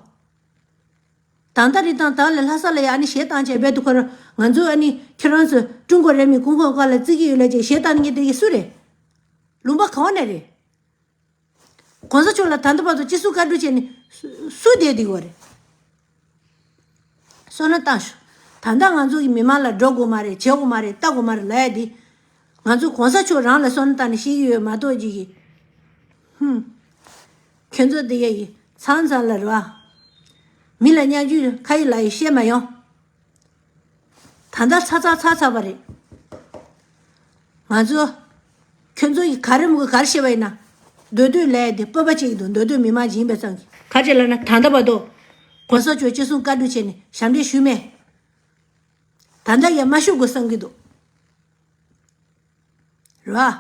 ད་ལྟ་རེད་དང་ད་ལས་ལྷ་ས་ལ་ཡ་ཨ་ནི་གཞས་བཏང་བྱས་རྦད་དུ་ཁོ་ར་ང་ཚོ་ཨ་ནི་ཁྱོད་རང་ཚོ་ཀྲུང་གོ་རེད་མི་ཀུང་ཧོ་ཀ་ལ་བརྩི་གི་ཡོད་ལས་ཀྱི་གཞས་བཏང་མཁན་དེ་གི་སུ་རེད། ལུང་པ་གང་ནས་རེད། གོང་ས་མཆོག་ལ་ད་ལྟ་བར་དུ་ཅི་སུ་བཀའ་འདྲི་བྱས་ནས་སུ་སུ་བསྡད་འདི་གོ་རེད། སོ་ན་བཏང་ཤོག་ད་ལྟ་ང་ཚོ་གི་མི་མང་ལ་འགྲོ་དགོས་མ་རེད། བྱེད་དགོས་མ་རེད། ལྟ་དགོས་མ་རེད་ལབ་ཡ་འདི། ང་ཚོ་གོང་ས་མཆོག་རང་ལ་སོ་ན་བཏང་ནས་ཤེས་ཀྱི་ཡོད་མ་གཏོགས་ཅིག་གི་ཧུམ། ཁྱོད་ཚོ་འདི་ག་གི་མཚམས་མཚམས་ལ་རེད་བ། མི་ལ་བརྙས་བཅོས་ཁ་ཡིག་ལ་ཡིག་བཤད་མ་ཡོང་། ད་ལྟ་ཚ་ཚ་ཚ་ཚ་བ་རེད། ང་ཚོ། ཁྱོད་ཚོ་ཡི་ག་རེ་མོ་གི་ག་རེ་བཤད་པ་ཡིན་ན། མདོ་སྟོད་ལས་དེ་སྤོབས་པ་ཅིག་འདུག་མདོ་སྟོད་མི་མང་ཅིག་ཡིན་པའི་ཙང་གི་ག་རེ་ལབ་ན་ད་ལྟ་བར་དུ། གོང་ས་མཆོག་ཅི་གསུང་བཀའ་འདྲི་བྱས་ནས་ཞབས་འདྲེན་ཞུས་མེད། ད་ལྟ་ཡང་མ་ཞུ་དགོས་བསམ་གི་འདུག་རེད་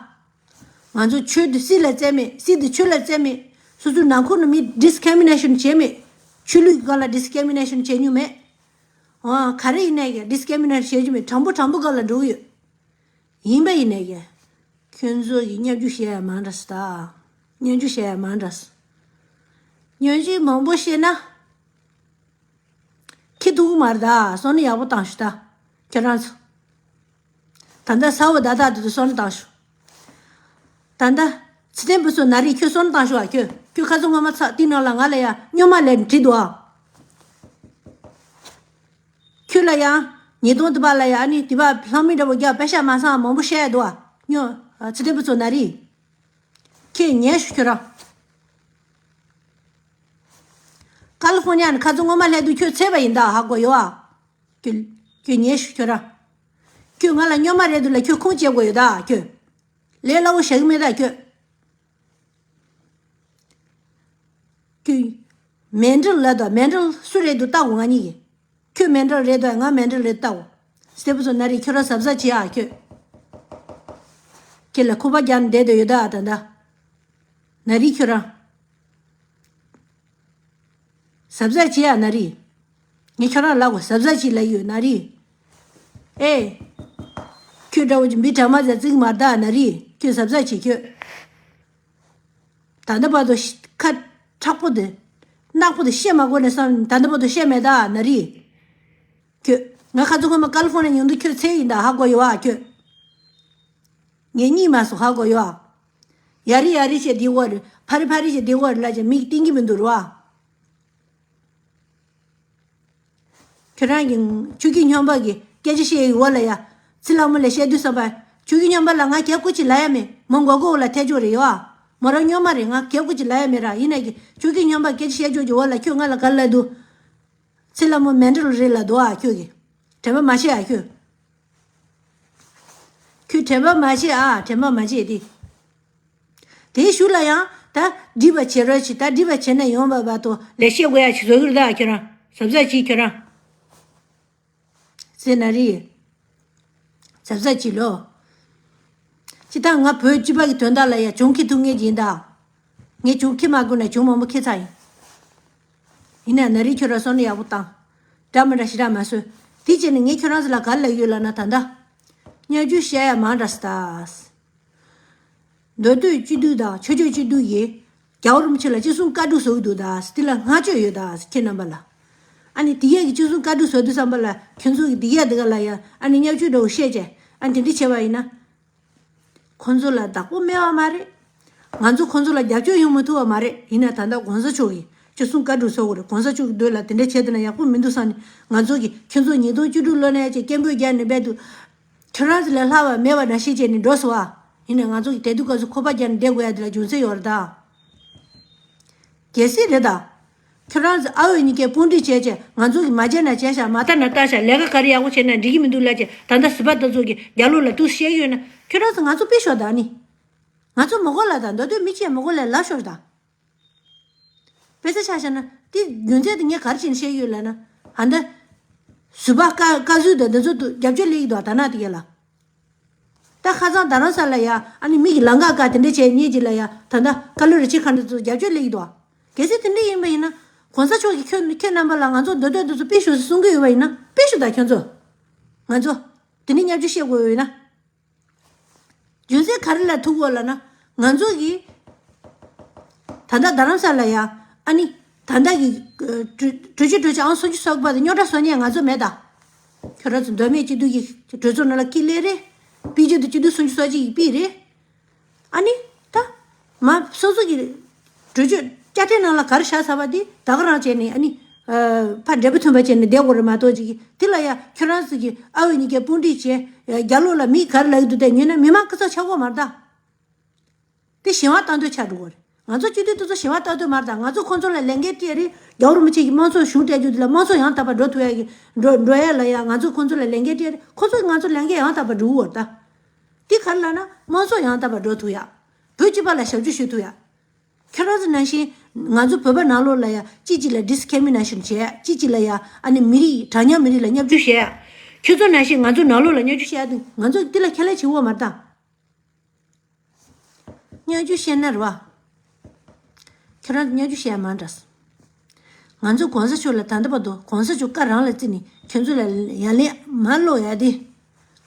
བ། ང་ཚོ་ཆོས་དེ་སྲིད་ལ་བརྩད་མེད། སྲིད་དེ་ཆོས་ལ་བརྩད་མེད། སོ་སོའི་ནང་ཁུལ་ནས་མི་ཌིས་ཀི་རི་མི་ནེ་ཤན་བྱས་མེད། ཆོས་ལུགས་སྒང་ལ་ཌིས་ཀི་རི་མི་ནེ་ཤན་བྱས་མྱོང་མེད། ཨ་ག་རེ་ཡིན་ནའི་ཀྱང་ཌིས་ཀི་རི་མི་ནེ་ཤན་བྱས་མྱོང་མེད། དྲང་པོ་དྲང་པོ་སྒང་ལ་འགྲོ་གི་ཡོད། ཡིན་པ་ཡིན་ནའི་ཀྱང་། ཁྱོད་ཚོ་གིས་བརྙས་བཅོས་བཤད་ཡ་མང་དྲགས་སོ་ད། བརྙས་བཅོས་བཤད་ཡ་མང་དྲགས་སོ། བརྙས་བཅོས་མང་པོ་བཤད་ན། ཁྱི་ཐུག་གི་མ་རེད་ད། སོ་ནི་ཡག་པོ་བཏང་ཤོག་ད། ཁྱོད་རང་ཚོ། ད་ལྟ་ས་འོག་བརྡ་དག་དེ་ཚོ་སོ་ནི་བཏང་ཤོག་ད་ལྟ། ཚེ་བརྟན་ཕུན་ཚོགས་ན་རེ་ཁྱོད་སོ་ནི་བཏང་ཤོག་ཨ་ཁྱོད། ཁྱོད་ཁ་སང་སྔོན་མ་ཚ་དེའི་ནང་ལ་ང་ལ་ཡ་སྨྱོན་མ་ལས་བྲིས་འདུག་ཨ། ཁྱོད་ལ་ཡང་ཉིས་སྟོང་དེ་པ་ལ་ཡ་ཨ་ནི་དེ་པ་ལྷག་མི་འདྲ་པོ་རྒྱག་པེ་ཤ་མ་སང་མང་པོ་བཤད་འདུག་ཨ། སྨྱོ། ཚེ་བརྟན་ཕུན་ཚོགས་ན་རེ། ཁྱེད་ཉན་ཤོག་ཁྱོད་རང་། ཀ་ལི་ཧྥོར་ནི་ཡ་ནས་ཁ་རྩང་སྔོན་མ་སླེབས་དུས་ཁྱོད་ཚད་པ་ཡིན་ད་ཧ་གོ་ཡོད་ཨ། ཁྱོད་ཁྱོད་ཉན་ཤོག་ཁྱོད་རང་། ཁྱོད་ང་ལ་སྨྱོན་མ་རེད་འདུག་ལ་ཁྱོད་ཁུངས་སྐྱེལ་དགོས་ཡོད་ད་ཁྱོད། ལས་སླ་བོ་བྱ་གི་མེད་ད་ཁྱོད། ཁྱོད། མཎྜལ་ལབ་དང་མཎྜལ་སུ་རེད་འདུག་ལྟ་དགོས་ང་གཉིས་ཀྱིས། ཁྱོད་མཎྜལ་རེད་དང་ང་མཎྜལ་རེད་ལྟ་དགོས། སྟེ་བུ་ཚོ་ན་རེ་ཁྱོད་རང་གཟབ་གཟབ་བྱེད་ཨ་ཁྱོད། ཁྱེད་ལ་ཁོ་པ་རྒྱག་ནས་བསྡད་དུ་ཡོད་ད་ད་ད། ན་རེ་ཁྱོད་རང་། གཟབ་གཟབ་བྱེད་ཨ་ན་རེ། ངས་ཁྱོད་རང་ལབ་དགོས་གཟབ་གཟབ་བྱེད་ལབ་ཡོད་ན་རེ། ཨེ། ཁྱོད་འདྲ་བོ་ཅིག་མི་དྲ་མ་ཟ་བརྩི་གི་མ་རེད་ད་ན་རེ། ཁྱོད་གཟབ་གཟབ་བྱེད་ཁྱོད། ད་ལྟ་བར་དུ་ཤི་ཁ་མཁྲེགས་པོ་དེ། ནག་པོ་དེ་བཤད་མ་དགོས་ནས་བསམ་ད་ལྟ་བར་དུ་བཤད་མེད་ད་ན་རེ། ཁྱོད། ང་ཁ་ཚོ་ཁོ་མ་ཀ་ལི་ཧྥོར་ནི་ཡ་ཡོང་དུས་ཁྱོད་ཚེ་ཡིན་ད་ཧ་གོ་ཡོད་ཨ་ཁྱོད། ངས་གཉིད་མ་སོང་ཧ་གོ་ཡོད་ཨ། ཡ་རི་ཡ་རི་བྱས་འདི་བོར་ཕ་རི་ཕ་རི་བྱས་འདི་བོར་ལ་ཅེ་མིག་སྟིང་གི་མི་འདུག་རོ་ཨ། ཁྱོད་རང་གི་ཆོས་སྐྱིད་སྨྱོན་པ་གི་སྐད་ཆ་བཤད་ཡི་འོ་ལ་ཡ། ཚེ་ལྷ་མོ་ལ་བཤད་དུས་བསམ་པ། ཆོས་སྐྱིད་སྨྱོན་པ་ལ་ང་གད་སྐུ་ཅིག་ལབ་ཡ་མེད། མོ་མགོ་སྐོར་ལ་ཐལ་ཆོག་རེད་ཡོ་ཨ། མོ་རང་སྨྱོན་མ་རེད་ང་གད་སྐུ་ཅིག་ལབ་ཡ་མེད་ར་ཡིན་ན་གི་ཆོས་སྐྱིད་སྨྱོན་པ་སྐད་ཆ་བཤད་ཆོག་གི་འོ་ལ་ཁྱོད་ང་ལ་ག་ལ་འདུག་ཚེ་ལྷ་མོ་མཎྜལ་རེད་ལ་འདུག་ཨ་ཁྱོད་གི། དྲན་པ་མ་བྱེད་ཨ་ཁྱོད། ཁྱོད་དྲན་པ་མ་བྱེད་ཨ་དྲན་པ་མ་བྱེད་དེ། དེའི་གཞུག་ལ་ཡང་ད་སྒྲིབ་པ་བྱེད་རོགས་བྱེད་ད་སྒྲིབ་པ་བྱེད་ན་ཡོང་བ་བར་དུ་ལས་བཤད་དགོས་ཡ་ཆེ་བཟོ་གི་རེད་ད་ཁྱོད་རང་གཟབ་གཟབ་བྱེད་ཁྱོད་རང་། ཟེར་ན་རེད། གཟབ་གཟབ་བྱེད་ལོ། ཅི་ད་ང་བོད་སྤྱི་པ་གི་དོན་དག་ལ་ཡ་གྱོང་ཁེ་ཐུག་ངེས་ཀྱི་ཡིན་ད། ངས་གྱོང་ཁེ་མ་དགོས་ན་གྱོང་མང་པོ་ཁེ་ཚར་ཡིན། ཡིན་ན་ན་རིགས་ཁྱོད་རང་བསམ་བློ་ཡག་པོ་བཏང་། འདྲ་མི་འདྲ་ཞེ་དྲག་མ་བཟོས། དེ་བྱས་ནས་ངས་ཁྱོད་རང་ཚོ་ལ་ག་རེ་ལབ་ཡོད་ལབ་ན་ད་ལྟ། བརྙས་བཅོས་བཤད་ཡ་མང་དྲགས་སོང་ད། མདོ་སྟོད་སྤྱི་འཐུས་དང་ཆོས་ཕྱོགས་སྤྱི་འཐུས་ཀྱིས་རྒྱལ་བ་རིན་པོ་ཆེ་ལ་ཅི་གསུང་བཀའ་སྒྲུབ་བཟོ་གི་འདུག་ད་དེ་ལ་བསྔགས་བརྗོད་ཡོད་ད་ཁྱེད་རྣམ་པ་ལ། ཨ་ནི་དེ་ཡས་ཀྱི་ཅི་གསུང་བཀའ་སྒྲུབ་བཟོ་དུས་ཙམ་པ་ལ་ཁྱོད་ཚོ་གི་དེ་ཡས་དེ་ག་ལ་ཡ་ཨ་ནི་བརྙས་བཅོས་འདྲ་བོ་བཤད་བྱས་ཨ་ནི་དེ་འདྲ་བྱས་པ་ཡིན་ན། ཁོང་ཚོ་ལ་བདག་པོ་སྨྲས་པ་མ་རེད། ང་ཚོ་ཁོང་ཚོ་ལ་རྒྱབ་སྐྱོར་ཡོང་མི་ཐུབ་པ་མ་རེད། ཡིན་ན་ད་ལྟ་གོང་ས་མཆོག་གིས་ཁྱོད་གསུང་བཀའ་སྒྲུབ་བཟོ་དགོས་རེད། གོང་ས་མཆོག་གི་མདུན་ལ་དེ་འདྲ་བྱས་བསྡད་ན་ཡག་པོ་མི་འདུག་བསམ་ནས་ང་ཚོ་གིས་ཁྱོད་ཚོ་ཉིས་སྟོང་བཅུ་དྲུག་ལོ་ནས་ཅིག་སྐད་འབོད་རྒྱག་ནས་རྦད་དུ། ཁྱོད་རང་ཚོ་ལས་ལྷག་པ་མེད་པ་འདྲ་ཞིག་བྱས་ནས་འགྲོ་སོང་བ། ཡིན་ནའི་ང་ཚོ་གིས་དེ་དུས་སྐབས་སུ་ཁོ་པ་རྒྱག་ནས་བསྡད་དགོས་ཡ་དེ་ལ་རྒྱུ་མཚན་ཡོད་རེད་ད། གལ་སྲིད་རེད་ད། ཁྱོད་རང་ཚོ་ཨ་འོས་གཉིས་ཀས་དཔུང་སྒྲིག་བྱས་བྱས་ང་ཚོ་གིས་མ་བྱས་ན་བྱས་ཤག་མ་ལྟ་ན་ལྟ་ཤག་ལས་ཀ་ག་རེ་ཡག་པོ་བྱས་ན་འགྲིག་གི་མི་འདུག་ལབ་བྱས་ད་ལྟ་སྲིད་པ་དེ་ཚོ་གིས་རྒྱ་ལོ་ལ་ཏོག་ཙམ་བཤད་ཀྱི་ཡོད་ན་ཁྱོད་རང་ཚོ་ང་ཚོ་ཕུད་ཤོག་ད་ནི། ང་ཚོ་མི་དགོས་ལབ་ད་མདོ་སྟོད་མི་ཆེ་མི་དགོས་ལབ་ལབ་ཤོག་ད། དཔེ་ཆ་ཆ་བཞག་ན་ དེ་རྒྱུ་མཚན་དེ་ངས་ག་རེ་བྱས་ནས་བཤད་ཡོད་ལབ་ན། ཨ་ནི་ད་ཟུར་པ་བཀའ་བཀའ་ཟུར་དང་འདི་ཚོ་རྒྱབ་སྐྱོར་སླེབས་ཀྱི་འདུག་ད་ནང་དེ་ག་ལ། ད་ཁ་སང་རྡ་རམ་ས་ལ་ཡ་ཨ་ནི་མི་གི་ལམ་ཁ་བཀག་དེ་འདྲ་བྱས་ཉེས་ཅིག་ལ་ཡ། ད་ལྟ་བཀའ་བློན་རིན་ཆེན་མཁའ་འགྲོ་ཚོ་རྒྱབ་སྐྱོར་སླེབས་ཀྱི་འདུག་གལ་སྲིད་དེ་འདྲ་ཡིན་པ་ཡིན་ན། གོང་ས་མཆོག་གིས་ཁྱོད་ཁྱོད་རྣམ་པ་ལ་ང་ཚོ་མདོ་སྟོད་དེ་ཚོ་དཔེ་ཞུ་ཟེར་གསུང་གི་ཡོད་པ་ཡིན་ན། དཔེ་ཞུ་དང་ཁྱོད་ཚོ། ང་ཚོ་དེ་འདྲ་བརྙས་བཅོས་བཤད་དགོས་ཡོད་ན། རྒྱུ་མཚན་ག་རེ་ལ་ཐུག་གོ་ལབ་ན། ང་ཚོ་གིས་ད་ལྟ་རྡ་རམ་ས་ལ་ཡ། ཨ་ནི་ད་ལྟ་གི་གྲོས་གྲོས་ཆོད་གྲོས་ཆོད་ཨང་སུམ་ཅུ་སོ་དགུ་པ་དེ་རྙོག་དྲ་བཟོ་མཁན་ང་ཚོ་མེད་ད། ཁྱོད་རང་ཚོ་མདོ་སྨད་སྤྱི་འཐུས་ཀྱི་གྲོས་ཚོགས་ནང་ལ་ཁྲིད་སླེབས་རེད། དཔེ་བརྗོད་དུ་སྤྱི་འཐུས་སུམ་ཅུ་སོ་གཅིག་གིས་ཕུད་རེད། ཨ་ནི་ད་མ་སོ་སོ་གི་གྲོས་ཆོད་བཅའ་ཁྲིམས་ནང་ལ་ག་རེ་བཞག་ཚར་བ་དེ་ད་ག་རང་བྱས་ནས། ཨ་ནི་ཕར་འབྲས་བུ་ཐོན་པ་བྱས་ནས་བསྡད་དགོས་རེད་མ་གཏོགས། ཅིག་གིས་དེ་ལ་ཡ་ཁྱོད་རང་ཚོ་གི་ཨ་འོ་གཉིས་ཀས་དཔུང་སྒྲིག་བྱས། རྒྱ་ལོགས་ལ་མི་ག་རེ་ལབ་ཀྱི་འདུག་དེ་ཉོས་ན་མི་མང་སྐུ་ཚབ་ཆགས་ཀྱི་ཡོད་མ་རེད་ད། དེ་གཞན་དབང་བཏང་འདོད་ཆགས་འགྲོ་གི་རེད། ང་ཚོ་སྤྱི་འཐུས་དེ་ཚོ་གཞན་དབང་བཏང་འདོད་མ་རེད་ད། ང་ཚོ་ཁོང་ཚོ་ལ་ལས་འགན་སྤྲད་རེད། རྒྱལ་བ་རིན་པོ་ཆེ་གིས་དམངས་གཙོ་གཞུང་སྤྲད་རྒྱུ་དེ་ལ་དམངས་གཙོ་ཡང་དག་པར་འགྲོ་ཐུབ་ཡ་གི་འགྲོ་འགྲོ་ཡ་ལ་ཡ། ང་ཚོ་ཁོང་ཚོ་ལ་ལས་འགན་སྤྲད་རེད། ཁོང་ཚོ་གིས་ང་ཚོ་ལས་འགན་ཡང་དག་པར་འགྲོ་གི་ཡོད་རེད་ད། དེ་ག་རེ་ལབ་ན་དམངས་གཙོ་ཡང་དག་པར་འགྲོ་ཐུབ་ཡ། བོད་སྤྱི་པ་ལ་ཞབས་ཕྱི་ཞུ་ཐུབ་ཡ། ཁྱེད་རང་ཚོ་ནང་བཞིན་ང་ཚོ་བོད་པ་ནང་ལོགས་ལ་ཡ་གཅིག་གཅིག་ལ་discrimination་བྱས། གཅིག་གཅིག་ལ་ཡ་ཨ་ནི་མི་རིགས་གྲངས་ཉུང་མི་རིགས་ལ་བརྙས་བཅོས་བྱས། ཁྱོད་ཚོ་ནང་བཞིན་ང་ཚོ་ནང་ལོགས་ལ་བརྙས་བཅོས་བྱས་ཡ་དེ་ང་ཚོ་དེ་ལ་ཁས་ལེན་བྱེད་དགོས་མ་རེད་ད། བརྙས་བཅོས་བཤད་ན་རེད་བ། ཁྱོད་རང་བརྙས་བཅོས་བཤད་ཡ་མང་དྲགས། ང་ཚོ་གོང་ས་མཆོག་ལ་ད་ལྟ་བར་དུ་གོང་ས་མཆོག་བཀའ་རང་ལ་བརྩིས་ནས་ཁྱོད་ཚོ་ལ་ཡ་ལན་མ་སློག་ཡ་དེ།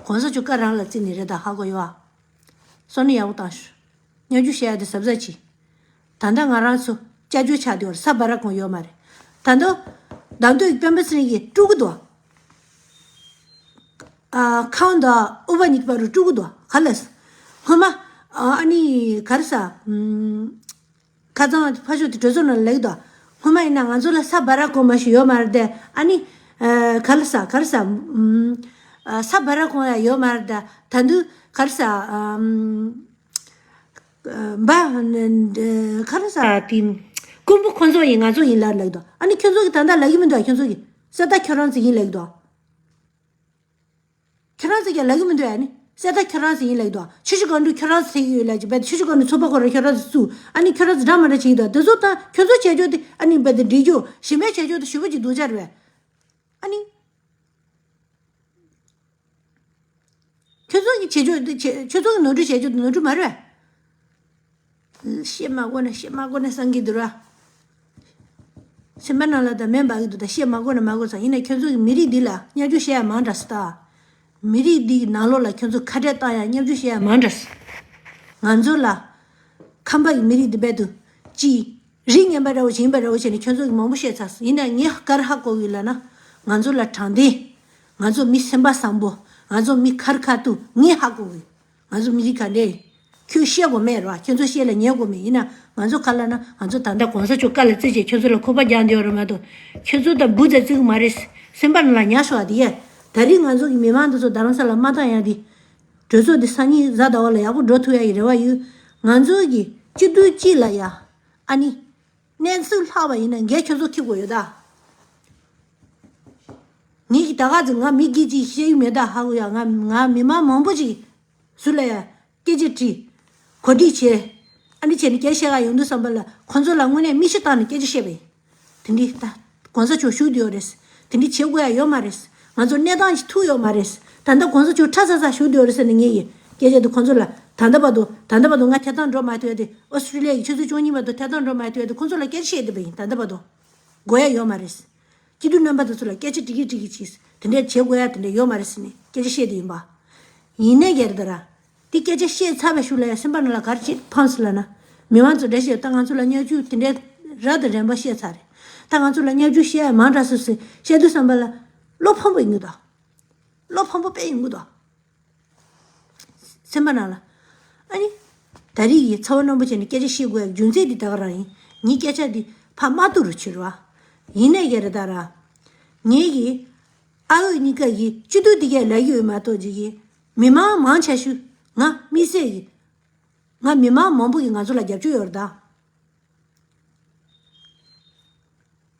གོང་ས་མཆོག་བཀའ་རང་ལ་བརྩིས་ནས་རེད་ད། ཧ་གོ་ཡོད་ཨ། སོ་ནི་ཡག་པོ་བཏང་ཤོག་བརྙས་བཅོས་བཤད་ཡ་དེ་གཟབ་གཟབ་གྱིས། ད་ལྟ་ང་རང་ཚོ་སྐྱབས་བཅོལ་ཆགས་བསྡད་ཡོད་རེད། ས་བར་ཁང་ཡོད་མ་རེད། ད་ལྟ་བདམས་ཐོན་གྱི་སྤེན་པ་ཚེ་རིང་གིས་དཀྲུག་གི་འདུག་ཨ། ཁང་དང་ཨུ་བ་གཉིས་བར་དུ་དཀྲུག་གི་འདུག་ག་ལས། སྔོན་མ་ཨ་ཨ་ནི་ག་རེ་ཟ། ཨམ། ཁ་སང་ཕ་ཤོད་དེ་གྲོས་ཚོགས་ནང་ལ་ལབ་ཀྱི་འདུག་སྔོན་མ་ཡིན་ན་ང་ཚོ་ལ་ས་བར་ཁང་མ་ཞིག་ཡོད་མ་རེད་དེ། ཨ་ནི་ཨ་ག་རེ་ཟ་ག་རེ་ཟ། ཨམ། ཨ་ས་བར་ཁང་ཡང་ཡོད་མ་རེད་དེ། ད་དུང་ག་རེ་ཟ། ཨམ། ཨ་འབའ་ག་རེ་ཟ་དེ། རྐུན་པོ་ཁོ་ཚོ་ཡིན། ང་ཚོ་ཡིན་ལབ་ལབ་ཀྱི་འདུག་ཨ་ནི་ཁྱོད་ཚོ་གིས་ད་ལྟ་ལབ་ཀྱི་མི་འདུག་ཁྱོད་ཚོ་གིས་གསེར་རྟ་ཁྱོད་རང་ཚོ་ཡིན་ལབ་ཀྱི་འདུག་ཁྱོད་རང་ཚོ་ཀྱང་ལབ་ཀྱི་མི་འདུག་ཨ་ནི་གསེར་རྟ་ཁྱོད་རང་ཚོ་ཡིན་ལབ་ཀྱི་འདུག་ཆུ་བཞི་སྒང་དྲུག་ཁྱོད་རང་ཚོ་ཟེར་གྱི་ཡོད་ལབ་ཀྱི། རྦད་དེ་ཆུ་བཞི་སྒང་དྲུག་ཚོགས་པ་ཁོ་རང་ཁྱོད་རང་ཚོ་བཙུགས། ཨ་ནི་ཁྱོད་རང་ཚོ་འདྲ་མི་འདྲ་བྱེད་ཀྱི་འདུག་དེ་ཚོ་ད་ཁྱོད་ཚོ་བྱེད་ཕྱོགས་དེ་ཨ་ནི་རྦད་དེ་འགྲིག་རྒྱུ། གཞན་པའི་བྱེད་ཕྱོགས་དེ་ཞེ་པོ་ཅིག་སྡུག་ཅག་རེད་པས། ཨ་ནི། ཁྱོད་ཚོ་གི་བྱེད་ཕྱོགས་འདི་བྱེད། ཁྱོད་ཚོ་གི་ནོར་འཁྲུལ་བྱེད་ཕྱོགས་འདི་ནོར་འཁྲུལ་མ་རེད། བཤད་མ་དགོས་ན་བཤད་མ་དགོས་ན་བསམ་གྱི་འདུག་ར། སེམས་པ་ནང་ལ་ད་མེ་འབར་གྱི་འདུག་ད་བཤད་མ་དགོས་ན་མ་དགོས་ཙང་། ཡིན་ན་ཁྱོད་ཚོ་གི་མི་རིགས་འདི་ལ་བརྙས་བཅོས་བཤད་ཡ་མང་དྲགས་སོང་ད། མི་རིགས་འདི་གི་ནང་ལོགས་ལ་ཁྱོད་ཚོ་ཁ་བྲལ་བཏང་ཡ་བརྙས་བཅོས་བཤད་ཡ་མང་དྲགས་སོང་། ང་ཚོ་ལ་ཁམས་པ་གི་མི་རིགས་འདི་རྦད་དེ་ཅིག་རིགས་ངན་པ་འདྲ་བོ་ཞིག་ཡིན་པ་འདྲ་བོ་བྱས་ནས་ཁྱོད་ཚོ་གིས་མང་པོ་བཤད་ཚར་སོང་། ཡིན་ན་ངས་ག་རེ་ཧ་གོ་གི་ལབ་ན། ང་ཚོ་ལ་དྲང་བདེན། ང་ཚོ་མི་སེམས་པ་བཟང་པོ། ང་ཚོ་མི་ཁ་རི་ཁ་ཐུག་ངས་ཧ་གོ་གི། ང་ཚོ་མི་རིགས་ག་འདྲ་ཡིན། ཁྱོད་བཤད་དགོས་མེད་རེད་བ། ཁྱོད་ཚོ་བཤད་ལ་ཉན་དགོས་མེད། ཡིན་ན་ང་ཚོ་ག་ལབ་ན། ང་ཚོ་ད་ལྟ་གོང་ས་མཆོག་བཀའ་ལ་བརྩི་བྱས་ཁྱོད་ཚོ་ལ་ཁོག་པ་རྒྱག་འདོད་རེད་མ་གཏོགས། ཁྱོད་ཚོ་ད་འབུ་ཙམ་བརྩི་གི་མ་རེད། སེམས་པ་ནང་ལ་ཉར་ཤོག་ཨ། དེ་ཡས་ད་རིང་ང་ཚོ་གི་མི་མང་འདི་ཚོ་རྡ་རམ་ས་ལ་མ་བཏང་ཡ་དེ། གྲོས་ཚོགས་འདི་སང་ཉིན་གཟའ་ཟླ་བ་ལ་ཡག་པོ་འགྲོ་ཐུབ་ཡ་ཡི་རེ་བ་ཡོད། ང་ཚོ་གི་སྤྱི་འཐུས་གཅིག་ལ་ཡ། ཨ་ནི། གནས་ཚུལ་ལྷག་པ་ཡིན་ན་འགན་ཁྱོད་ཚོ་འཁྱེར་དགོས་ཡོད་ད། ངེད་ཀྱི་ད་ག་ཚོད་ང་མི་སྒེར་གཅིག་བཤད་ཡུལ་མེད་ད། ཧ་གོ་ཡ། ང་ང་མི་མང་མང་པོ་ཅིག་ཟུར་ལ་ཡ་སྐད་ཆ་དྲིས། གོ་སྒྲིག་བྱས། ཨ་ནི་བྱས་ནས་སྐད་ཆ་བཤད་ག་ཡོང་དུས་ཙམ་པ་ལ་ཁོང་ཚོ་ལ་དངོས་གནས་མིག་ཆུ་བཏང་ནས་སྐད་ཆ་བཤད་པ་ཡིན། དེ་འདྲའི་ད་གོང་ས་མཆོག་བཞུགས་བསྡད་ཡོད་རེད། དེ་འདྲའི་བྱེད་དགོས་ཡ་ཡོད་མ་རེད། ང་ཚོ་གནས་སྟངས་ཤིག་ཐུག་ཡོད་མ་རེད། ད་ལྟ་གོང་ས་མཆོག་ཁྲ་ཚ་ཚ་བཞུགས་བསྡད་ཡོད་རེད་ཟེར་ནས་ངས་ཀྱི་སྐད་ཆ་དེ་ཁོང་ཚོ་ལ། ད་ལྟ་བར་དུ་ད་ལྟ་བར་དུ་ང་ཐད་གཏོང་འགྲོ་མ་ཐུབ་ཡ་དེ། ཨོ་སི་ཀྲི་ལི་ཡ་གི་ཆུ་ཚོད་བཅུ་གཉིས་བར་དུ་ཐད་གཏོང་འགྲོ་མ་ཐུབ་ཡ་དེ་ཁོང་ཚོ་ལ་སྐད་ཆ་བཤད་བསྡད་པ་ཡིན། ད་ལྟ་བར་དུ་དགོས་ཡ་ཡོད་མ་རེད། སྤྱི་འཐུས་རྣམ་པ་དེ་ཚོ་ལ་སྐད་ཆ་དྲི་གི་དྲི་གི་བྱས། དེ་འདྲ་བྱེད་དགོས་ཡ་དེ་འདྲ་ཡོད་མ་རེད་ཟེར་ནས་སྐད་ཆ་བཤད་བསྡད་ཡིན་པ། ཡིན་ནའི་ག་རེ་ད་ར། དེ་སྐད་ཆ་བཤད་ཚར་བའི་གཞུག་ལ་ཡང་སེམས་པ་ནང་ལ་ག་རེ་ཅིག་འཕངས་སོང་ལབ་ན། མི་མང་ཚོ་འདྲ་བཤད། ད་ང་ཚོ་ལ་བརྙས་བཅོས་དེ་འདྲའི་རབ་དང་རིམ་པ་བཤད་ཚར་རེད། ད་ང་ཚོ་ལ་བརྙས་བཅོས་བཤད་ཡ་མང་དྲགས་སོང་ཟེར་བཤད་དུས་ཙམ་པ་ལ་བློ་ཕམ་པོ་ཡོང་གི་འདུག་བློ་ཕམ་པོ་དཔེ་ཡོང་གི་འདུག་སེམས་པ་ནང་ལ། ཨ་ནི། ད་རེས་ཀྱི་ཚ་བ་རྣོན་པོ་བྱས་ནས་སྐད་ཆ་བཤད་དགོས་ཡ་རྒྱུ་མཚན་དེ་ད་ག་རང་ཡིན། ངའི་སྐད་ཆ་འདི་ཕར་མ་གཏུག་རུ་ཕྱིར་བ། ཡིན་ནའི་ག་རེ་ད་ར། ངེད་ཀྱི་ཨ་འོས་གཉིས་ཀ་གི་སྤྱི་འཐུས་དེ་གས་ལབ་ཀྱི་ཡོད་མ་གཏོགས་ཅིག་གི་མི་མང་མང་ཆེ་ཤོས་ང་དམིགས་བསལ་གྱི་ང་མི་མང་མང་པོ་གིས་ང་ཚོ་ལ་རྒྱབ་སྐྱོར་ཡོད་རེད་ད།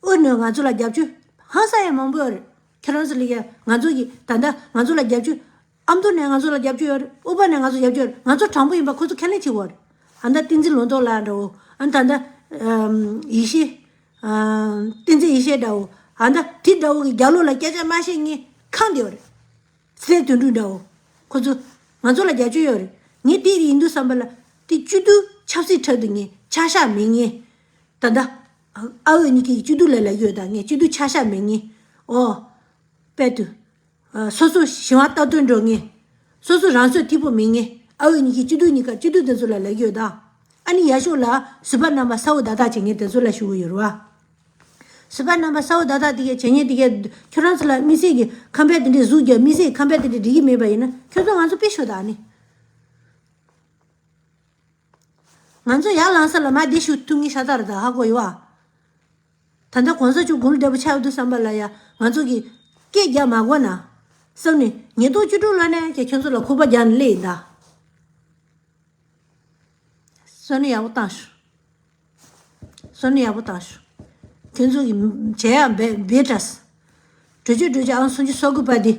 དབུས་ནས་ང་ཚོ་ལ་རྒྱབ་སྐྱོར་ཧང་སང་ཡང་མང་པོ་ཡོད་རེད། ཁྱེད་རང་ཚོ་ལ་ཡ་ང་ཚོ་གི་ད་ལྟ་ང་ཚོ་ལ་རྒྱབ་སྐྱོར། ཨ་མདོ་ནས་ང་ཚོ་ལ་རྒྱབ་སྐྱོར་ཡོད་རེད། དབུས་པ་ནས་ང་ཚོ་རྒྱབ་སྐྱོར་ཡོད་རེད། ང་ཚོ་དྲང་པོ་ཡིན་པ་ཁོ་ཚོ་ཁས་ལེན་བྱེད་དགོས་རེད། ཨ་ད་བསྟན་འཛིན་ལུང་རྟོགས་ལགས་འདྲ་བོ། ཨ་ད་ལྟ་ཡེ་ཤེས། བསྟན་འཛིན་ཡེ་ཤེས་འདྲ་བོ། ཨ་ད་དེ་འདྲ་བོ་གི་རྒྱབ་ལོགས་ལ་སྐད་ཆ་མ་བཤད་མཁན་གང་དེ་ཡོད་རེད། སྲས་དོན་གྲུབ་འདྲ་བོ། ཁོ་ཚོ་ང་ཚོ་ལ་རྒྱབ་སྐྱོར་ཡོད་རེད། ངས་དེ་ཡིན་དུས་བསམ་པ་ལ་དེ་སྤྱི་འཐུས་ཆབ་སྲིད་འཁྲབ་སྡོད་མཁན་ཆ་ཤས་མེད་མཁན། ད་ལྟ་ཨ་འོས་གཉིས་ཀའི་སྤྱི་འཐུས་ལ་ལབ་ཀྱི་ཡོད། ད་ངས་སྤྱི་འཐུས་ཆ་ཤས་མེད་མཁན། ཨོ། དཔལ་དུ། ཨ། སོ་སོ་ཞི་བ་ལྟ་དོན་འགྲོ་མཁན། སོ་སོ་རང་ཚོད་ཐིག་པོ་མེད་མཁན། ཨ་འོས་གཉིས་ཀྱི་སྤྱི་འཐུས་གཉིས་ཀ་སྤྱི་འཐུས་དེ་ཚོ་ལ་ལབ་ཀྱི་ཡོད་ད། ཨ་ནི་ཡ་ཤོག་ལ་བཟོད་པ་རྣམ་པ་གསལ་བོ་བརྡ་རྟགས་བྱེད་མཁན་དེ་ཚོ་ལ་ཞུ་གི་ཡོད་རེད་བ། བཟོད་པ་རྣམ་པ་གསལ་བོ་བརྡ་རྟགས་དེ་གས་བྱེད་མཁན་དེ་གས་ཁྱོད་རང་ཚོ་ལ་དམིགས་བསལ་གྱི་ཁང་པ་དེ་འདྲའི་གཟུགས་རྒྱབ། དམིགས་བསལ་ཁང་པ་དེ་འདྲའི་འགྲིག་གི་མེད་པ་ཡིན་ན་ཁྱོད་ཚོ་ང་ཚོ་དཔེ་ཤོད་ད། ཨ་ནི། ང་ཚོ་ཡར་ལངས་ས་ལ་མར་བསྡད་བཞུགས་ཐུབ་མཁན་ཤ་སྟག་རེད་ད། ཧ་གོ་ཡོད་བ། ད་ལྟ་གོང་ས་མཆོག་དགུང་ལོ་བགྲེས་པོ་ཆགས་ཡོད་དུས་བསམ་པ་ལ་ཡ་ང་ཚོ་གིས་སྐད་རྒྱག་མ་དགོས་ན་བསམ་ནས། ཉིས་སྟོང་བཅུ་དྲུག་ལོ་ནས་ཀྱང་ཁྱོད་ཚོ་ལ་ཁུག་པ་རྒྱག་ནས་སླེབས་ཡིན་ད། བསམ་ནས་ཡག་པོ་བཏང་ཤོག་བསམ་ནས་ཡག་པོ་བཏང་ཤོག་ཁྱོད་ཚོ་གིས་བྱེད་ཡག་འབད་འབད་དྲགས། གྲོས་ཆོད་གྲོས་ཆོད་ཨང་སུམ་ཅུ་སོ་དགུ་པ་འདི།